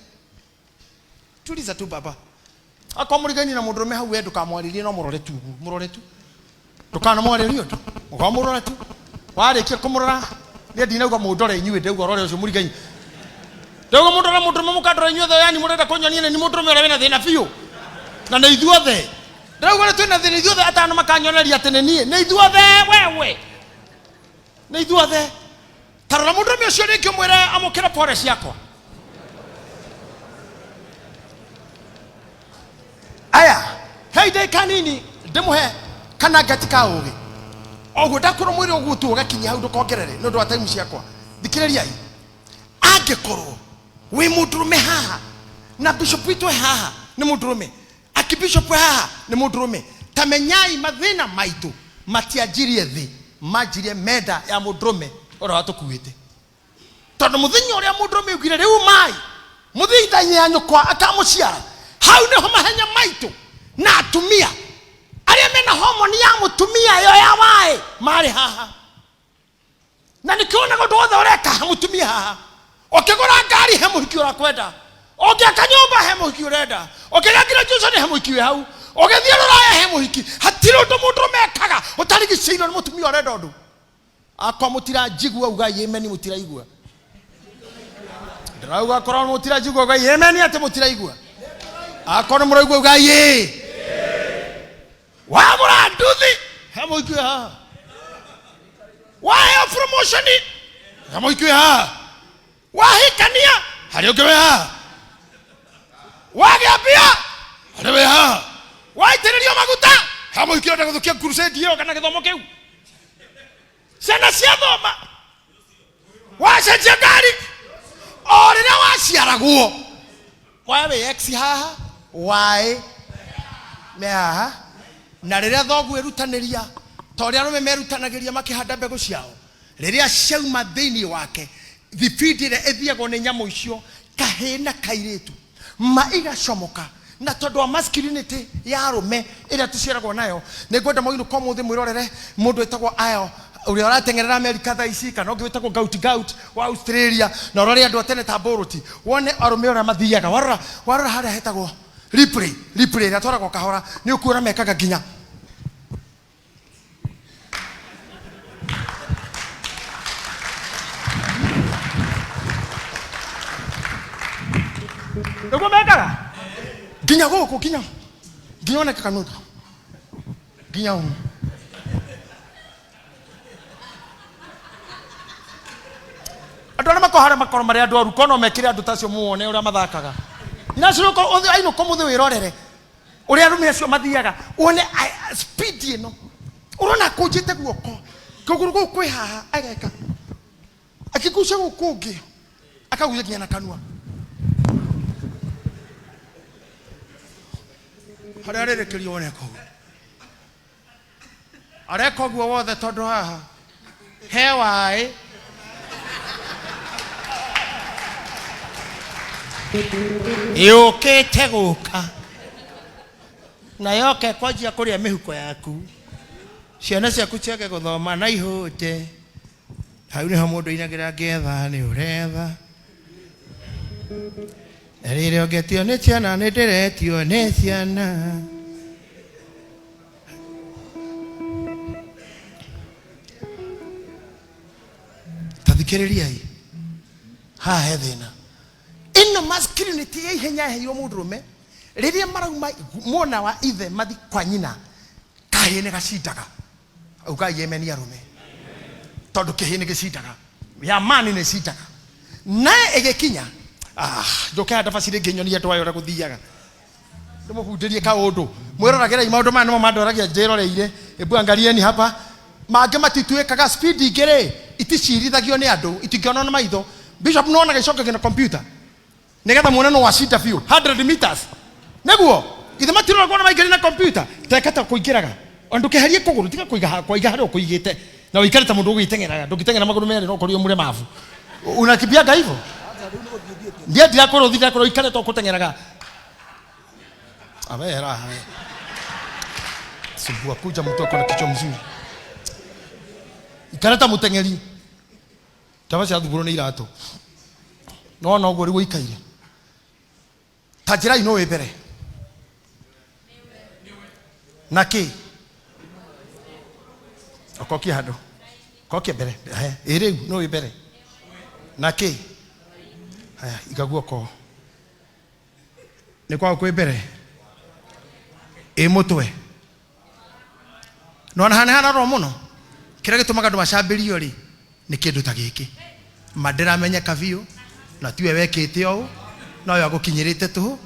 Tuliza tu baba, akorwo mũrigaini na mũndũrũme hau, we ndũkamwarĩrie, no mũrore tu ũguo, mũrore tu, ndũkanamwarĩrie ũndũ, ũkamũrora tu. Warĩkia kũmũrora, niĩ ndinauga mũndore inyuĩ, ndauga ũrore ũcio mũrigaini. Ndauga mũndore mũndũrũme, mũkandora inyuothe, yani mũrenda kũnyonia nĩ mũndũrũme ũrĩa wĩna thĩna biũ, na nĩ ithuothe. Ndĩrauga nĩ twĩna thĩna ithuothe, atano makanyoneria atĩ nĩ niĩ, nĩ ithuothe, wewe nĩ ithuothe. Tarora mũndũrũme ũcio rĩngĩ, ũmwĩre amũkĩre pore ciakwa. Aya, hei ndagĩka nini ndĩmũhe kana ngati ka ũgĩ oguo ndakwĩrwo mwĩrĩ ũguo tu ũgakinyia hau, ndũkongerere nĩ ũndũ wa time ciakwa. Thikĩrĩriai, angĩkorwo wĩ mũndũrũme haha na bishop witũ e haha nĩ mũndũrũme, akibishop haha nĩ mũndũrũme, tamenyai mathĩna maitũ matianjirie thĩ, manjirie menda ya mũndũrũme ũrĩa watũkuĩte. Tondũ mũthenya ũrĩa mũndũrũme augire rĩu mai mũthii nda ya nyũkwa akamũciara, hau nĩho mahenya maitũ na atumia arĩa mena homoni ya mũtumia ĩyo ya waĩ marĩ haha. Na nĩkĩo wonaga ũndũ wothe ũreka he mũtumia haha. Ũkĩgũra ngari, he mũhiki ũrakwenda. Ũngĩaka nyũmba, he mũhiki ũrenda. Ũkĩgĩa graduation, he mũhiki wĩ hau. Ũgĩthiĩ rũraya, he mũhiki. Hatirĩ ũndũ mũndũrũme ekaga ũtarigicĩirwo nĩ mũtumia ũrenda ũndũ. Akwa mũtiranjigua, ugai amen. Mũtiraigua, ndĩrauga korwo mũtiranjigua, ugai amen atĩ mũtiraigua. Akorwo nĩ mũraigua, ugai ĩ. Wagũra nduthi, he mũhiki wĩ haha. Waheo promotion, he mũhiki wĩ haha. Wahikania, harĩ ũngĩ wĩ haha. Wagĩa mbia, harĩ wĩ haha. Waitĩrĩrio maguta, he mũhiki ũrenda gũthũkia crusade ĩyo kana gĩthomo kĩu. Ciana ciathoma, wacenjia ngari, o rĩrĩa waciaragwo wae wĩ X haha, Y me haha. Na rĩrĩa thoguo ĩrutanĩria ta ũrĩa arũme merutanagĩria makĩhanda mbegũ ciao, rĩrĩa ciauma thĩinĩ wake, thibindi ĩrĩa ĩthiagwo nĩ nyamũ icio, kahĩĩ na kairĩtu, ma igacomoka. Na tondũ wa masculinity ya arũme ĩrĩa tũciaragwo nayo, nĩ ngwenda mũinũka ũmũthĩ mwĩrorere mũndũ wĩtagwo Ayo ũrĩa ũrateng'erera Amerika thaa ici, kana ũngĩ wĩtagwo Gout Gout wa Australia, na ũrore andũ a tene ta Bolt, wone arũme ũrĩa mathiaga. Warora, warora harĩa hetagwo replay, replay ĩrĩa twaragwo kahora, nĩ ũkuona mekaga nginya nĩguo mekaga nginya gũkũ, nginya nginya oneka kanutha nginya ũũ. Andũ arĩa makorwo harĩa makorwo marĩ andũ aru, kono mekĩre andũ ta acio, muone ũrĩa mathakaga. Nacio ainũka ũmũthĩ wĩrorere ũrĩa arũme acio mathiaga, wone speed ĩno ũrona akũnjĩte guoko. Kũgũrũ gũkũ kwĩ haha ageka. Akĩgucia gũkũ kũngĩ akagucia nginya na kanua. Harĩa arĩrĩkĩria wone koguo. Areka ũguo wothe tondũ haha he waĩ yũkĩte gũka na yoka ĩkwanjia kũrĩa mĩhuko yaku ciana ciaku ciage gũthoma na ihũte hau nĩho mũndũ ainagĩra ngĩetha nĩ ũretha na rĩrĩa ũngetio nĩ ciana nĩ ndĩretio nĩ ciana ta thikĩrĩriai haha he thĩna ĩno masculinity ya ihenya yaheirwo mũndũrũme rĩrĩa marauma mwena wa ithe mathi kwa nyina kahĩĩ nĩ gacindaga ugai emeni arũme tondũ kĩhĩĩ nĩ gĩcindaga ya mani nĩ ĩcindaga naye ĩgĩkinya ah, njũke haha ndabaci rĩngĩ nyonie andũ aya ũrĩa gũthiaga ndĩmũbundĩrie kaũndũ mwĩroragĩrei maũndũ maya nĩmo mandoragia njĩroreire ebu angalieni hapa mangĩ matituĩkaga speed ingĩ rĩ iticirithagio nĩ andũ itingĩonwo na maitho bishop nĩwonaga icokagio na computer nĩgetha muone no wacinda biũ 100 meters nĩguo ithe matiroragwo na maingĩri na computer teka ta kũingĩraga ona ndũkeherie kũgũrũ tiga kũiga ha- kũiga harĩa ũkũigĩte na ũikare ta mũndũ ũgwĩteng'eraga ndũngĩteng'era magũrũ merĩ no ũkorirwo mũlemavu unakimbiaga hivyo ndiye ndirakorwo thirakorwo ikare to kũteng'eraga awera sumbua kuja mtu akona kichwa mzuri ikare ta mũteng'eri taba ciathumbũrwo nĩ iratũ no ona ũguo rĩu ũikaire ta njĩrai no wĩ mbere na kĩ okokie handũ kokie mbere haya ĩ rĩu no wĩ mbere na kĩ haya iga guoko nĩ kwago kwĩ mbere ĩ mũtwe nona hana hararwo mũno kĩrĩa gĩtũmaga andũ macambĩrio rĩ nĩ kĩndũ ta gĩkĩ ma ndĩramenyeka biũ na tiwe wekĩte ũũ no yo agũkinyĩrĩte tũhũ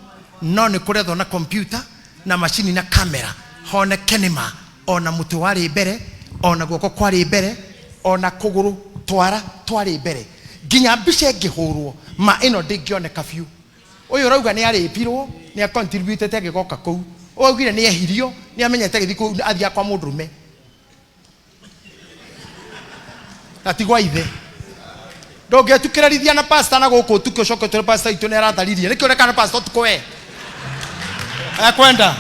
no nĩ kũrethwo na kompyuta na macini na kamera honeke nĩ ma ona mũtwe warĩ mbere ona guoko kwarĩ mbere ona kũgũrũ twara twarĩ mbere nginya mbica ĩngĩhũrwo ma ĩno ndĩngĩoneka biũ ũyũ ũrauga nĩ arĩpirwo nĩ acontributete agĩgoka kũu ũyũ augire nĩ ehirio nĩ amenyete agĩthiĩ kũu athiaga kwa mũndũrũme na ti gwa ithe ndũngĩtukĩrĩrithia na pastor na gũkũ ũtukũ ũcoke ũtwĩre pastor witũ nĩ aratharirie nĩkĩ ũrekana na pastor ũtukũ we ekwenda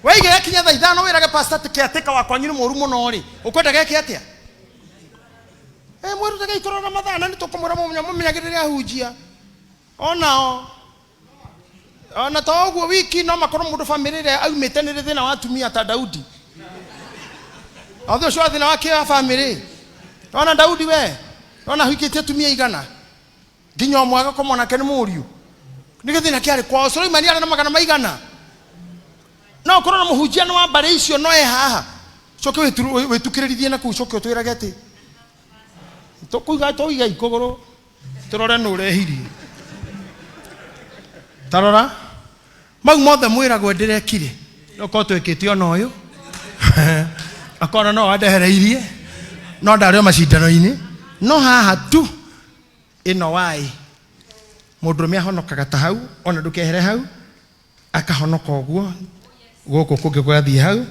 weige yakinya thaa ithano wĩrage pastor atĩ kĩatĩka wa kwanyu nĩ mũru mũno rĩ ũkwenda geke atĩa ĩ mwĩrutage ikorwo na mathaa na nĩ tũkũmwĩra mũmenyagĩrĩre ahunjia onao ona to ũguo wiki no makorwo mũndũ bamĩrĩ ĩrĩa aumĩte nĩ rĩ thĩna wa atumia ta Daudi othe ũcio wa thĩna wake wa bamĩrĩ ona Daudi we ona ahikĩtie atumia igana nginya ũmwe agakomwo nake nĩ mũriũ nĩ gĩthĩna kĩarĩ kwao Suleimani arĩ na magana maigana no ũkorwo na mũhunjia nĩ wa mbarĩ icio no e haha coke wĩtukĩrĩrithie na kũu coke ũtwĩrage atĩ tũkũiga tũiga ikũgũrũ tũrore nũ ũrehirie tarora mau mothe mwĩragwo ndĩrekire okorwo twĩkĩte ona ũyũ akona no wandehereirie no ndarĩ o macindano-inĩ no haha tu ĩno waĩ mũndũrũme ahonokaga ta hau ona ndũkehere hau akahonoka ũguo gũkũ kũngĩ gũgathiĩ hau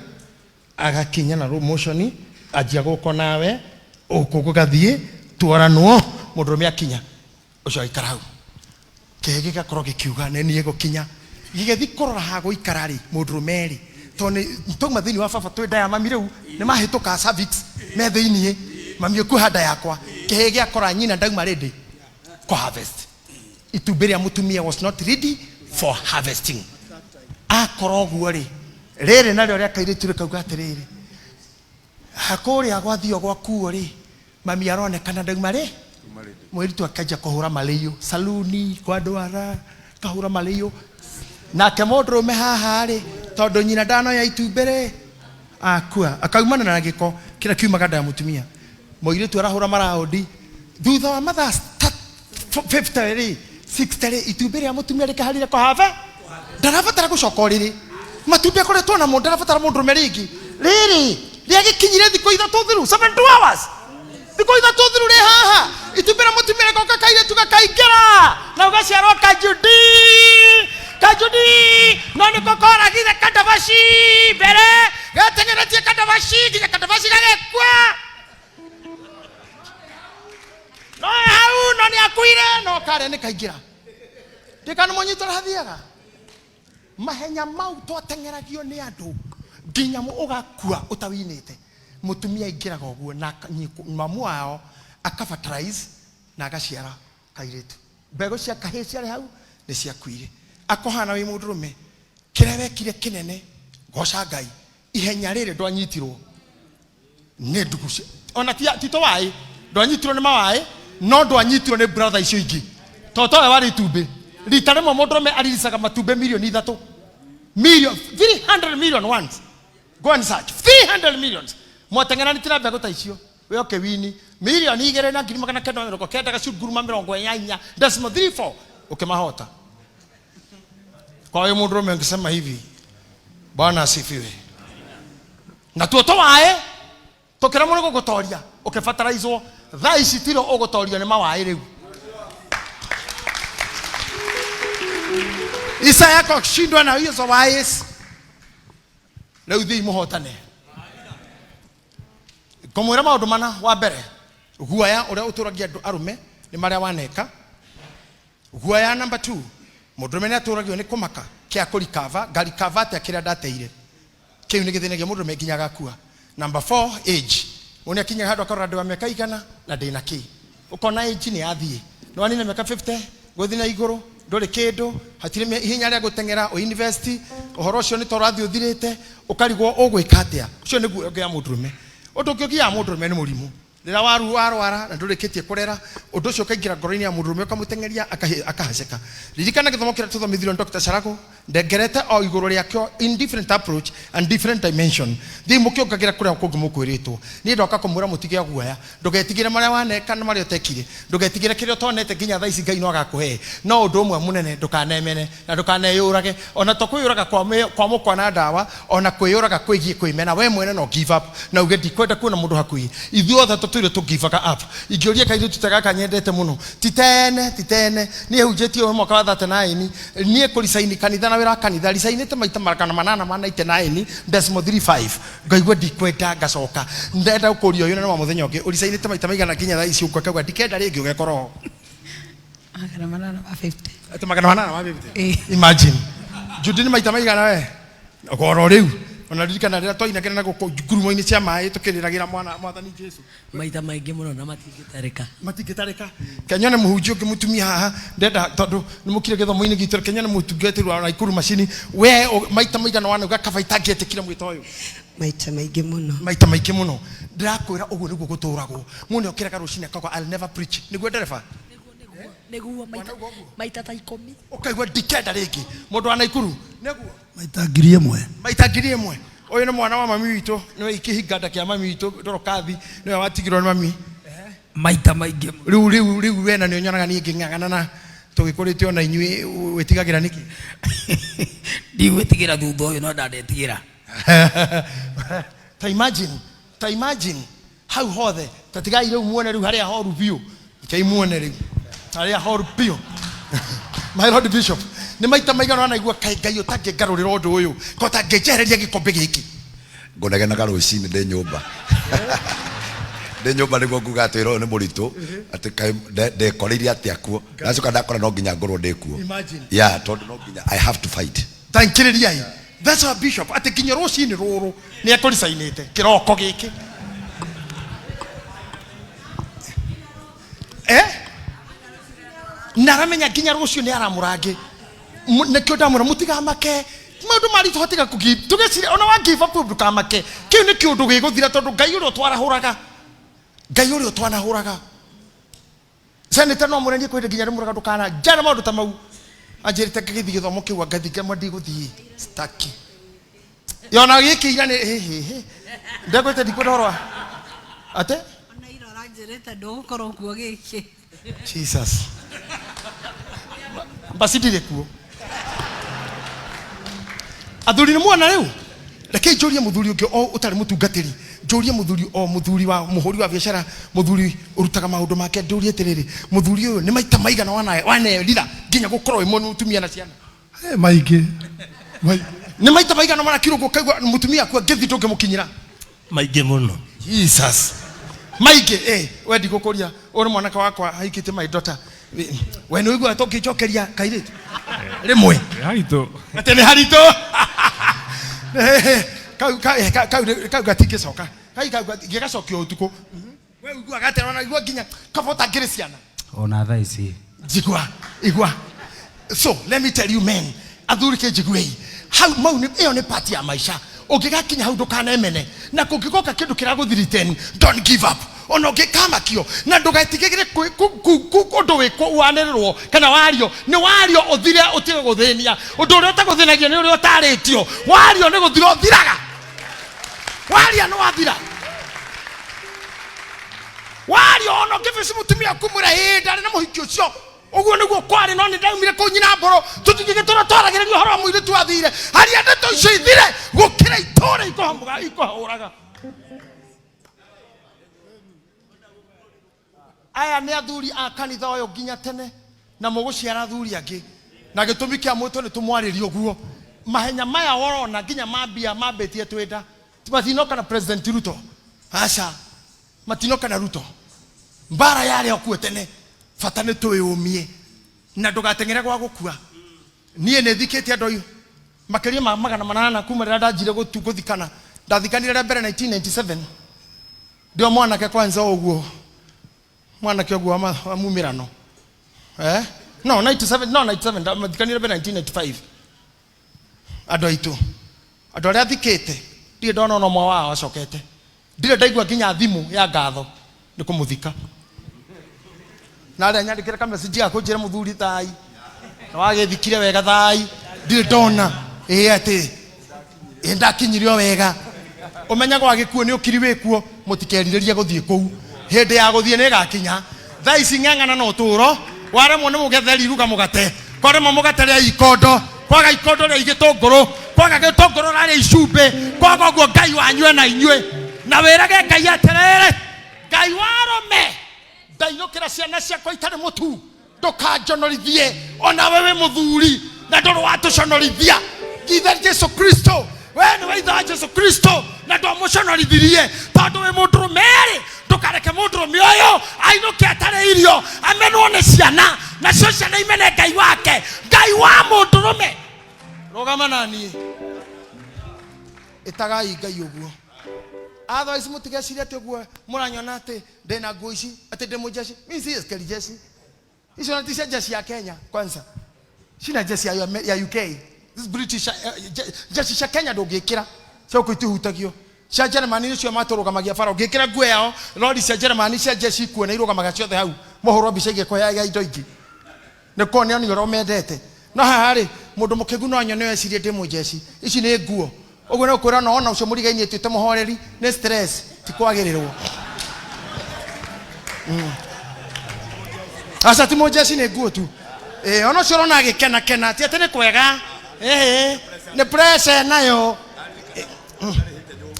agakinya na row motion anjia gũkũ nawe gũkũ gũgathiĩ twaranwo mũndũrũme akinya ũcio aikara hau kĩhĩ gĩgakorwo gĩkiuga nĩ niĩ gũkinya gĩgĩthiĩ kũrora ha gũikara rĩ mũndũrũme rĩ tondũ nĩ twauma thĩinĩ wa baba twĩ nda ya mami rĩu nĩ mahĩtũka cervix me thĩiniĩ mami ũkuoha nda yakwa kĩhĩ gĩakora nyina ndauma ready kũ harvest itumbĩ rĩa mũtumia was not ready for harvesting akorwo ũguo rĩ rĩrĩ narĩo rĩa kairĩtu rĩkauga atĩrĩrĩ kũrĩa gwathio gwakuo rĩ mami aronekana ndauma rĩ mwĩritu akanjia kũhũra marĩiũ saluni kwa ndwara kahũra marĩiũ nake mũndũrũme haha rĩ tondũ nyina ndanoya itumbĩ rĩ akua akaumana na gĩko kĩrĩa kiumaga nda ya mũtumia mũirĩtu arahũra maraũndi thutha wa mathaa 50 rĩ 60 rĩ itumbĩ rĩa mũtumia rĩkaharire kũhaba ndarabatara gũcoka ũrĩrĩ Matumbĩ akoretwo namo, ndarabatara mũndũrũme rĩngĩ. Rĩrĩ rĩagĩkinyire thikũ 3 thiru, 72 hours, thikũ 3 thiru rĩ haha. Itumbĩ rĩa mũtumia rĩgoka kairĩtu gakaingĩra na ũgaciarwo kajudi kajudi, no nĩko koragire kandabaci mbere, geteng'eretie kandabaci nginya kandabaci gagĩkua. No hau no nĩ akuire, no karĩa nĩ kaingĩra. Ndikana mũnyitwo hathiaga mahenya mau twateng'eragio nĩ andũ nginya ũgakua ũtawinĩte. Mũtumia aingĩraga ũguo na mamu wao akafertilize na agaciara kairĩtu. Mbegũ cia kahĩĩ ciarĩ hau nĩ ciakuire. Akohana wĩ mũndũrũme, kĩrĩa wekire kĩnene, goca Ngai. Ihenya rĩrĩ ndwanyitirwo nĩ ndugu ona ti tũwaĩ, ndwanyitirwo nĩ mawaĩ, no ndwanyitirwo nĩ brother icio ingĩ, tondũ towe warĩ itumbĩ. Rita rĩmwe mũndũrũme ariricaga matumbĩ mirioni 3, million 300 million ones. Go and search 300 millions. Mwateng'eranĩtie na mbegũ ta icio, we ũkĩwini mirioni igĩrĩ na ngiri magana kenda na mĩrongo kenda gacunguruma mĩrongo inyanya decimal three four, ũkĩmahota. Kwa hiyo mũndũrũme ũngĩsema hivi, Bwana asifiwe. Na tuo tũwaĩ tũkĩremwo nĩ gũgũtoria, ũkĩbataraizwo. Thaa ici tiro ũgũtorio nĩ mawaĩ rĩu. Isa yako kushindwa na hizo waĩ, rĩu thiĩ mũhotane. Ngũmwĩra maũndũ mana. Wa mbere, guoya ũrĩa ũtũragia andũ arũme nĩ marĩa waneka. Guoya number 2, mũndũrũme nĩ atũragio nĩ kũmaka kĩa kũrikava, ngarikava atĩa kĩrĩa ndateire. Kĩu nĩ gĩthĩnagia mũndũrũme nginya agakua. Number 4, age. Mũndũ nĩ akinyaga handũ akarora ndĩ wa mĩaka igana na ndĩna kĩ, ũkona age nĩ yathiĩ, nĩ wanina mĩaka 50 gũthiĩ na igũrũ, ndũrĩ kĩndũ, hatirĩ ihenya rĩa gũteng'era ũ invest, ũhoro ũcio nĩ ta ũrathiĩ ũthirĩte, ũkarigwo ũgwĩka atĩa. Ũcio nĩ guoya ũngĩ ya mũndũrũme. Ũndũ ũngĩ ũgiaga mũndũrũme nĩ mũrimũ. Rĩrĩa warwara na ndũrĩkĩtie kũrera, ũndũ ũcio ũkaingĩra ngoro-inĩ ya mũndũrũme, ũkamũteng'eria akahacĩka. Ririkana gĩthomo kĩrĩa tũthomithirio nĩ Dr. Charago, ndengerete o igũrũ rĩakĩo in different approach and different dimension. Thiĩ mũkĩongagĩra kũrĩa kũngĩ mũkwĩrĩtwo. Niĩ ndoka kũmwĩra mũtige guoya, ndũgetigĩre marĩa waneka na marĩa ũtekire, ndũgetigĩre kĩrĩa ũtonete nginya thaa ici Ngai no agakũhe. No ũndũ ũmwe mũnene, ndũkanemene na ndũkaneyũrage. Ona to kwĩyũraga kwa mũkwa na ndawa, ona kwĩyũraga kwĩgiĩ kwĩmena we mwene, no give up na uge ndikwenda kuona mũndũ hakuhĩ. Ithuothe tũtũire tũ give up. Ingĩũria kairĩtu ta gaka nyendete mũno, ti tene, ti tene niĩ hunjĩtie ũyũ mwaka wa 39, niĩ kũricaini kanitha na wĩra wa kanitha ricainĩte maita 800 ma 99 decimal 35, ngaigua ndikwenda, ngacoka ndenda gũkũria ũyũ na wa mũthenya ũngĩ ũricainĩte maita maigana nginya thaa ici, ũguo akauga ndikenda rĩngĩ, ũgekora ho. 850. Atĩ 850? Ĩĩ. Imagine. Judy nĩ maita maigana we? Oro rĩu ona ririkana rĩrĩa twainagĩra na gũkũ ngurumo-inĩ cia maĩ tũkĩrĩragĩra mwana mwathani Jesu. Maita maingĩ mũno na matingĩtarĩka. Matingĩtarĩka. Kenyone mũhunjia ũngĩ mũtumia haha, ndenda tondũ nĩ mũkire gĩthomo-inĩ gitũ, kenyone mũtungatĩri wa Nakuru macini, we maita maigana wanauga kaba itangĩetĩkire mwĩto ũyũ? Maita maingĩ mũno. Maita maingĩ mũno. Ndĩrakwĩra ũguo nĩguo gũtũragwo. Mũndũ nĩokĩraga rũcinĩ akauga I'll never preach. Nĩguo ndereba? Nĩguo, maita ta 10. Ũkaigua ndikenda rĩngĩ. Mũndũ wa Nakuru nĩguo? Maita 1000. Maita 1000. Ũyũ nĩ mwana wa mami witũ, nĩwe kĩhinganda kĩa mami witũ Dorokathi, nĩwe watigirwo nĩ mami. Maita maingĩ mũno. Rĩu, rĩu, rĩu we na nĩ ũnyonaga niĩ ngĩng'ang'ana na tũgĩkũrĩte ona inyuĩ, wĩtigagĩra nĩkĩ? Ndigwĩtigĩra thutha ũyũ, no ndandetigĩra. Ta imagine, ta imagine hau hothe, ta tigai rĩu muone rĩu harĩa horu biũ. Rekei muone rĩu harĩa horu biũ. My Lord Bishop, nĩ maita maigana wanaigua kaĩ Ngai ũtangĩngarũrĩra ũndũ ũyũ, ko ũtangĩnjehereria gĩkombe gĩkĩ? Ngũnegenaga rũcinĩ ndĩ nyũmba. Ndĩ nyũmba nĩguo nguga atĩ wĩra ũyũ nĩ mũritũ, atĩ kaĩ ndekoreire atĩa kuo. Ndacoka ndakora no nginya ngorwo ndĩ kuo. Imagine. Yeah, tondũ no nginya I have to fight. Thankĩrĩriai. That's our bishop. Atĩ nginya rũcinĩ rũrũ nĩ ekũricainĩte kĩroko gĩkĩ. Na aramenya nginya rũciũ nĩ aramũrangĩ. Nĩkĩo ndamwĩra mũtigamake. Maũndũ maritũ hatiga kũgi-, tũgĩcire, ona wa give up ndũkamake. Kĩu nĩ kĩũndũ gĩgũthira tondũ Ngai ũrĩa ũtwarahũraga. Ngai ũrĩa ũtwanahũraga. Senator no mũrenie kwĩrĩ nginya rĩmũraga ndũkana njara maũndũ ta mau. Anjĩrĩte ngĩgĩthiĩ gĩthomo kĩu angathiĩ ngamwe ndigũthiĩ. Staki. Yona gĩkĩ ira nĩ hĩ hĩ hĩ. Ndegwĩte ndikwenda ũhoro wa. Ate? Ona ira ũranjĩrĩte ndũgũkorwo kuo gĩkĩ. Jesus. Basi ndirĩ kuo. Athuri nĩ muona rĩu. Reke njũrie mũthuri ũngĩ o ũtarĩ mũtungatĩri, njũrie mũthuri o mũthuri wa mũhũri wa biacara, mũthuri ũrutaga maũndũ make, ndũrie atĩrĩrĩ, mũthuri ũyũ nĩ maita maigana wanerira nginya gũkorwo wĩ mũtumia na ciana? Maingĩ. Nĩ maita maigana wanakirwo ũkaigua mũtumia akua ngĩthi ndũngĩmũkinyĩra? Maingĩ mũno. Jesus. Maingĩ, we ndigũkũria, ũyũ nĩ mwanake wakwa haikĩtie my daughter. We nĩ ũiguaga ta ũngĩnjokeria kairĩtu? Rĩmwe. Haritũ. Atĩ nĩ haritũ. Kau gatingĩcoka. Kai kau gĩgacokio ũtukũ. We ũiguaga atĩa ona igua nginya kaba ũtangĩrĩ ciana? Ona thaa ici. Njigua, igua. So, let me tell you men, athuri ke njiguei. Hau mau nĩ ĩyo nĩ part ya maisha. Ũngĩgakinya hau ndũkanemene. Na kũngĩgoka kĩndũ kĩragũthiriten, don't give up. Ona ũngĩkamakio na ndũgetigĩre ũndũ wĩkwo wanĩrĩrwo kana wario, nĩ wario ũthire ũtige gũthĩnia. Ũndũ ũrĩa ũtagũthĩnagia nĩ ũrĩa ũtarĩtio. Wario nĩ gũthira ũthiraga. Waria nĩ wathira. Wario ona ũngĩbici mũtumia aku mwĩre ĩĩ ndarĩ na mũhiki ũcio. Ũguo nĩguo kwarĩ, no nĩ ndaumire kũu nyina mbũrũ. Tũtingĩgĩtũra twaragĩrĩria ũhoro wa mũirĩtu wathire. Aria ndeto icio ithire gũkĩra itũũra ikũhũraga. Aya nĩ athuri a kanitha ũyũ nginya tene na mũgũciara athuri angĩ. Na gĩtũmi kĩa mwĩtwo nĩ tũmwarĩrie ũguo. Mahenya maya worona nginya mambia mambĩtie twĩnda. Matinoka na President Ruto. Aca. Matinoka na Ruto. Mbara yarĩ o kuo tene. Bata nĩ twĩyũmie. Na ndũgateng'ere gwa gũkua. Niĩ nĩ thikĩte andũ ayo makĩria ma 800 kuma rĩrĩa ndanjire gũthikana. Ndathikanire rĩa mbere 1997. Ndĩ o mwanake kwanza ũguo. Mwanake ũguo wa mumĩrano. No, 97, no, 97, ndathikanire mbere 1995. Andũ aitũ. Andũ arĩa thikĩte, ndirĩ ndona ona ũmwe wao acokete. Ndirĩ ndaigua nginya thimũ ya ngatho nĩ kũmũthika. Na arĩa nyandĩkĩre ka message ga kũnjĩra mũthuri thai. Na wagĩthikire wega thai. Ndirĩ ndona. Ĩĩ atĩ. Ĩĩ ndakinyire o wega. Ũmenyaga wa gĩkuũ nĩ ũkiri wĩkuo, mũtikerirĩrie gũthiĩ kũu. Hĩndĩ ya gũthiĩ nĩ ĩgakinya. Thaa ici ng'ang'ana na ũtũũro, waremwo nĩ mũgetheri ruga mũgate. Kwaremwo mũgate rĩa ikondo, kwaga ikondo rĩa gĩtũngũrũ, kwaga gĩtũngũrũ rarĩa icumbĩ, kwaga ũguo Ngai wanyu ena inyuĩ. Na wĩrage Ngai atĩrĩrĩ, Ngai wa arũme, ndainũkĩra ciana ciakwa itarĩ mũtu, ndũkanjonorithie, onawe wĩ mũthuri na ndũrĩ watũconorithia. Ithe Jesu Kristo, we nĩwe ithe wa Jesu Kristo na ndwamũconorithirie tondũ wĩ mũndũrũme-rĩ, ndũkareke mũndũrũme ũyũ ainũke atarĩ irio, amenwo nĩ ciana, nacio ciana imene Ngai wake. Ngai wa mũndũrũme, rũgama na niĩ, ĩtagai Ngai ũguo. Otherwise mũtigecirie atĩ ũguo mũranyona atĩ ndĩna nguo ici, atĩ ndĩ mũjeshi. Mimi si askari jeshi. Icio ti cia jeshi ya Kenya kwanza. Cina jeshi ya UK. This British jeshi cia Kenya ndũngĩkĩra. Cia gũkũ itihutagio. Cia Germany nĩcio matũrũgamagia bara. Ũngĩkĩra nguo yao, lori cia Germany cia jeshi ikuo na irũgamaga ciothe hau. Mũhũrwo mbica igĩkũheaga indo ingĩ. Nĩ kuonio nĩ ũrĩa ũmendete. No haha rĩ, mũndũ mũkĩgu no anyone ecirie ndĩ mũjeshi. Ici nĩ nguo. Ũguo nĩ ũkwĩra no ona ũcio mũrigainie atuĩte mũhoreri, nĩ stress, ti kwagĩrĩrwo. Aca ti mũjeshi nĩ nguo tu. Ona ũcio ũrona agĩkenakena, ti atĩ nĩ kwega. Nĩ pressure nayo.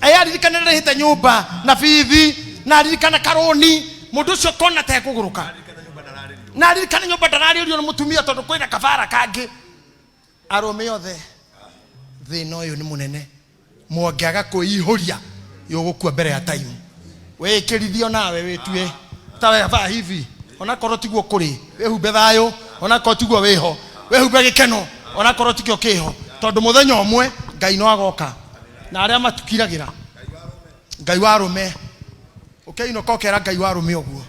Aririkane nĩarĩhĩte nyũmba na bithi, na aririkane karũni, mũndũ ũcio kona ta ekũgũrũka. Na aririkane nyũmba ndararĩrio nĩ mũtumia tondũ kwĩna kabara kangĩ. Arũme othe, thĩna ũyũ nĩ mũnene. Mwangĩaga kwĩihũria, yũgũkua mbere ya time. Wĩĩkĩrithio nawe wĩtue ta we vaa hivi, onakorwo tiguo kũrĩ, wĩhumbe thayũ, onakorwo tiguo wĩho, wĩhumbe gĩkeno, onakorwo tikĩo kĩho, tondũ mũthenya ũmwe Ngai no agoka na arĩa matukiragĩra. Ngai wa arũme, ũkĩinũka ũkera Ngai wa arũme ũguo,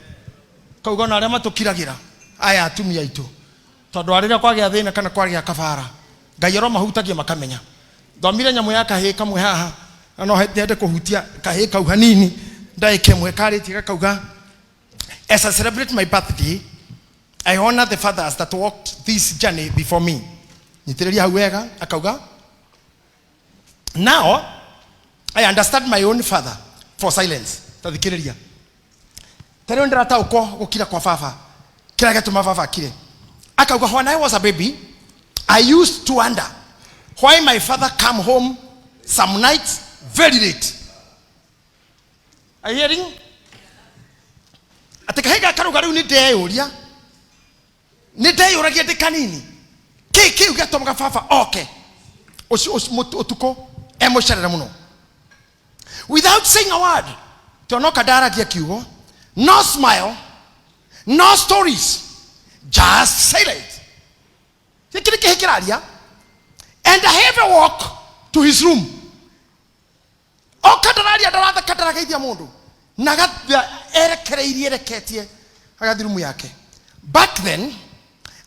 kauga ona arĩa matukiragĩra aya atumia aitũ, tondũ arĩrĩa kwagĩa thĩna kana kwagĩa kabara, Ngai aromahutagia makamenya. Thomire nyamũ ya kahĩĩ kamwe haha, na no nyende kũhutia kahĩĩ kau hanini, ndagĩka ĩmwe karĩtie gakauga, as I celebrate my birthday, I honor the fathers that walked this journey before me. Nyitĩrĩria hau wega, akauga, now I understand my own father for silence. Tathikĩrĩria. Ta rĩu nĩndĩrataũkwo gũkira kwa baba, kĩrĩa gĩatũma baba akire. Akauga, when I was a baby, I used to wonder Why my father come home some nights very late. Are you hearing? Atĩ kahĩ gaka karauga rĩu nĩ ndeyũria, nĩ ndeyũragia ndĩ kanini, kĩ kĩu gĩatũmaga baba oke ũtukũ emũcerere mũno without saying a word. Tonoka ndaragia kiugo, no smile, no stories, just silent. Gĩkĩ nĩ kĩhĩ kĩraria. And a heavy walk to his room. Oka ndararia, ndaratheka, ndarageithia mũndũ, na agathia erekereirie, ereketie agathiĩ rumu yake. Back then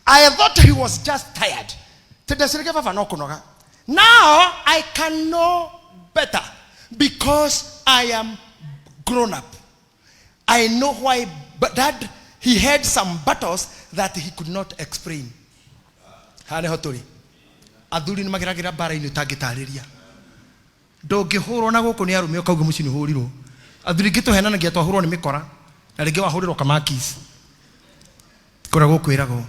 I thought he was just tired. Tindeciragia baba no kũnoga. Now I can know better because I am grown up. I know why, but dad, he had some battles that he could not explain. Haha nĩho tũrĩ. Athuri nĩ mageragĩra mbara-inĩ ũtangĩtarĩria. Ndũngĩhũrwo na gũkũ nĩ arũme ũkauga mũciĩ nĩ ũhũrirwo. Athuri ingĩ tũhenanagia twahũrwo nĩ mĩkora, na rĩngĩ wahũrĩrwo kamakis. Kũrĩa gũkwĩragwo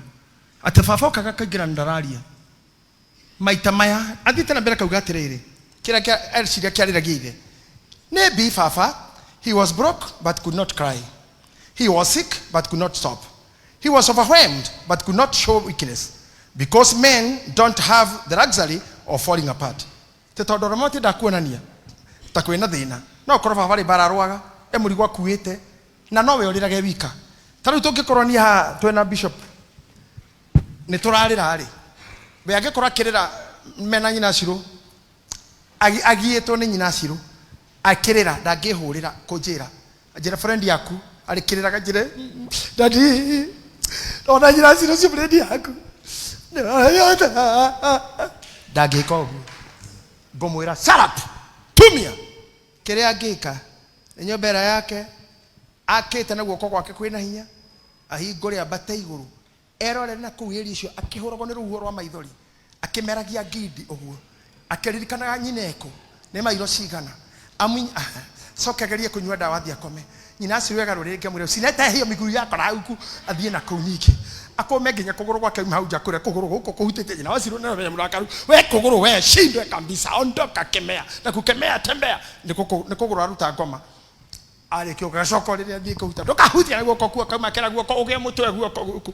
atĩ baba okaga akaingĩra na ndararia. Maita maya athiĩte na mbere akauga atĩrĩrĩ, kĩrĩa kĩa eciria kĩarĩragia ithe nĩ bi baba. He was broke but could not cry. He was sick but could not stop. He was overwhelmed but could not show weakness, because men don't have the luxury of falling apart. Ti tondũ arũme matiendaga kuonania ta kwĩna thĩna. No ũkorwo baba arĩ mbara arũaga, e mũrigo akuĩte, na nowe ũrĩrage wika. Ta rĩu tũngĩkorwo niĩ haha twĩna bishop nĩ tũrarĩra rĩ, we angĩkorwo akĩrĩra mena nyina Shiro, agiĩtwo nĩ nyina Shiro akĩrĩra, ndangĩhũrĩra kũnjĩra, anjĩra friend yaku arĩkĩrĩraga, njĩre daddy, ona nyina Shiro cio friend yaku ndangĩka ũguo. Ngũmwĩra shut up, tumia kĩrĩa angĩka nĩ nyũmba ĩrĩa yake akĩte na guoko gwake kwĩna hinya, ahingũre ambate igũrũ, erore na kũu ĩri icio akĩhũragwo nĩ rũhuho rwa maithori, akĩmeragia ngindi ũguo, akĩririkanaga nyina ekũ nĩ mairo cigana, coke agerie kũnyua ndawa athiĩ akome. Nyina acio wega rũrĩrĩ ngĩamwĩra usilete hiyo miguu yako na huku, athiĩ na kũu ningĩ akũme nginya kũgũrũ gwake uma hau nja kũrĩa kũgũrũ gũkũ kũhutĩtie nyina wacirwo nĩ menya mũrakaru we kũgũrũ we shindwe kabisa, ondoka, kemea na kukemea, tembea. Nĩ kũgũrũ aruta ngoma, arĩkia ũgacoka rĩrĩa athiĩ kũhuta, ndũkahutia na guoko kuo, kauma kera guoko ũgĩe mũtwe guoko gũkũ,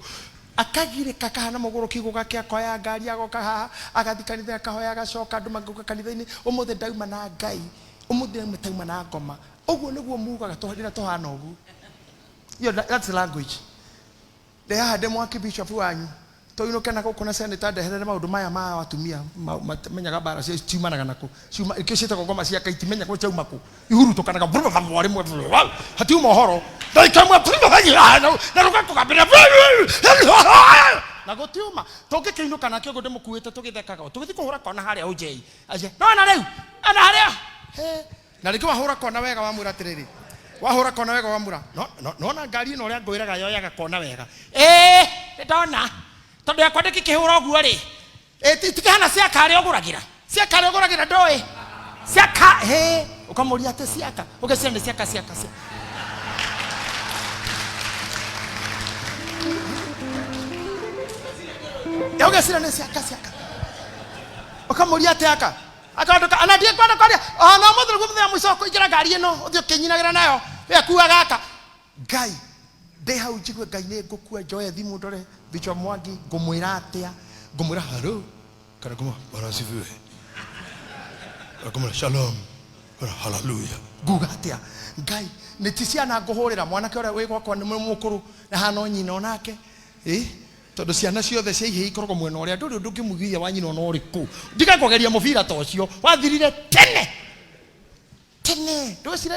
akagirĩka kahana mũgũrũki gũgake, akoya ngari agoka haha, agathiĩ kanitha akahoya, agacoka andũ magũka kanitha-inĩ, ũmũthĩ ndauma na Ngai, ũmũthĩ ndauma na ngoma. Ũguo nĩguo mugaga rĩrĩa tũhana ũguo. Iyo that's language. Ndĩ haha ndĩ mwaki bishop wanyu, tũinũke na gũkũ na senator ndeherere maũndũ maya ma atumia menyaga mbara cio ciumanaga nakũ, ciuma ikĩo ciĩtagwo ngoma cia Ngai, itimenyagwo ciauma kũ, ihurutũkanaga rĩmwe, hatiuma ũhoro ndagĩka ĩmwe na rũgakũgambĩra na gũtiuma. Tũngĩkĩinũka nake ũguo ndĩmũkuĩte tũgĩthekaga, tũgĩthiĩ kũhũra kona harĩa ũnjei acia nona rĩu ana harĩa. He, na rĩngĩ wahũra kona wega wamwĩra atĩrĩrĩ, wahũra kona wega wamwĩra no no nona ngari ĩno ũrĩa ngwĩraga yoyaga kona wega, ĩĩ nĩndona tondũ yakwa ndĩkĩkĩhũra ũguo rĩ, tikĩhana ciaka harĩa ũgũragĩra, ciaka harĩa ũgũragĩra ndũĩ ciaka, he ũkamũria atĩ ciaka, ũgeciria nĩ ciaka ciaka ciaka ũgeciria nĩ ciaka ciaka, ũkamũria atĩ aka akaondoka ana ndiĩ kwenda kwaria ona ũmũthĩ nĩguo mũthenya mũico wa kũingĩra ngari ĩno ũthiĩ ũkĩnyinagĩra nayo we akuaga aka. Ngai ndĩ hau njigue Ngai nĩ ngũkua, njoe thimũ ndore Bishop Mwangi, ngũmwĩra atĩa? Ngũmwĩra hello kana ngũmwĩra Bwana asifiwe, kana ngũmwĩra shalom kana hallelujah? Nguga atĩa? Ngai nĩ ti ciana ngũhũrĩra, mwanake ũrĩa wĩ gwakwa nĩ mũkũrũ na hana o nyina onake, ĩ tondũ ciana ciothe cia ihĩĩ ikoragwo mwena ũrĩa ndũrĩ ũndũ ũngĩmũiguithia wa nyina ona ũrĩkũ. Ndiga kũgeria mũbira ta ũcio wathirire tene tene, ndwecira.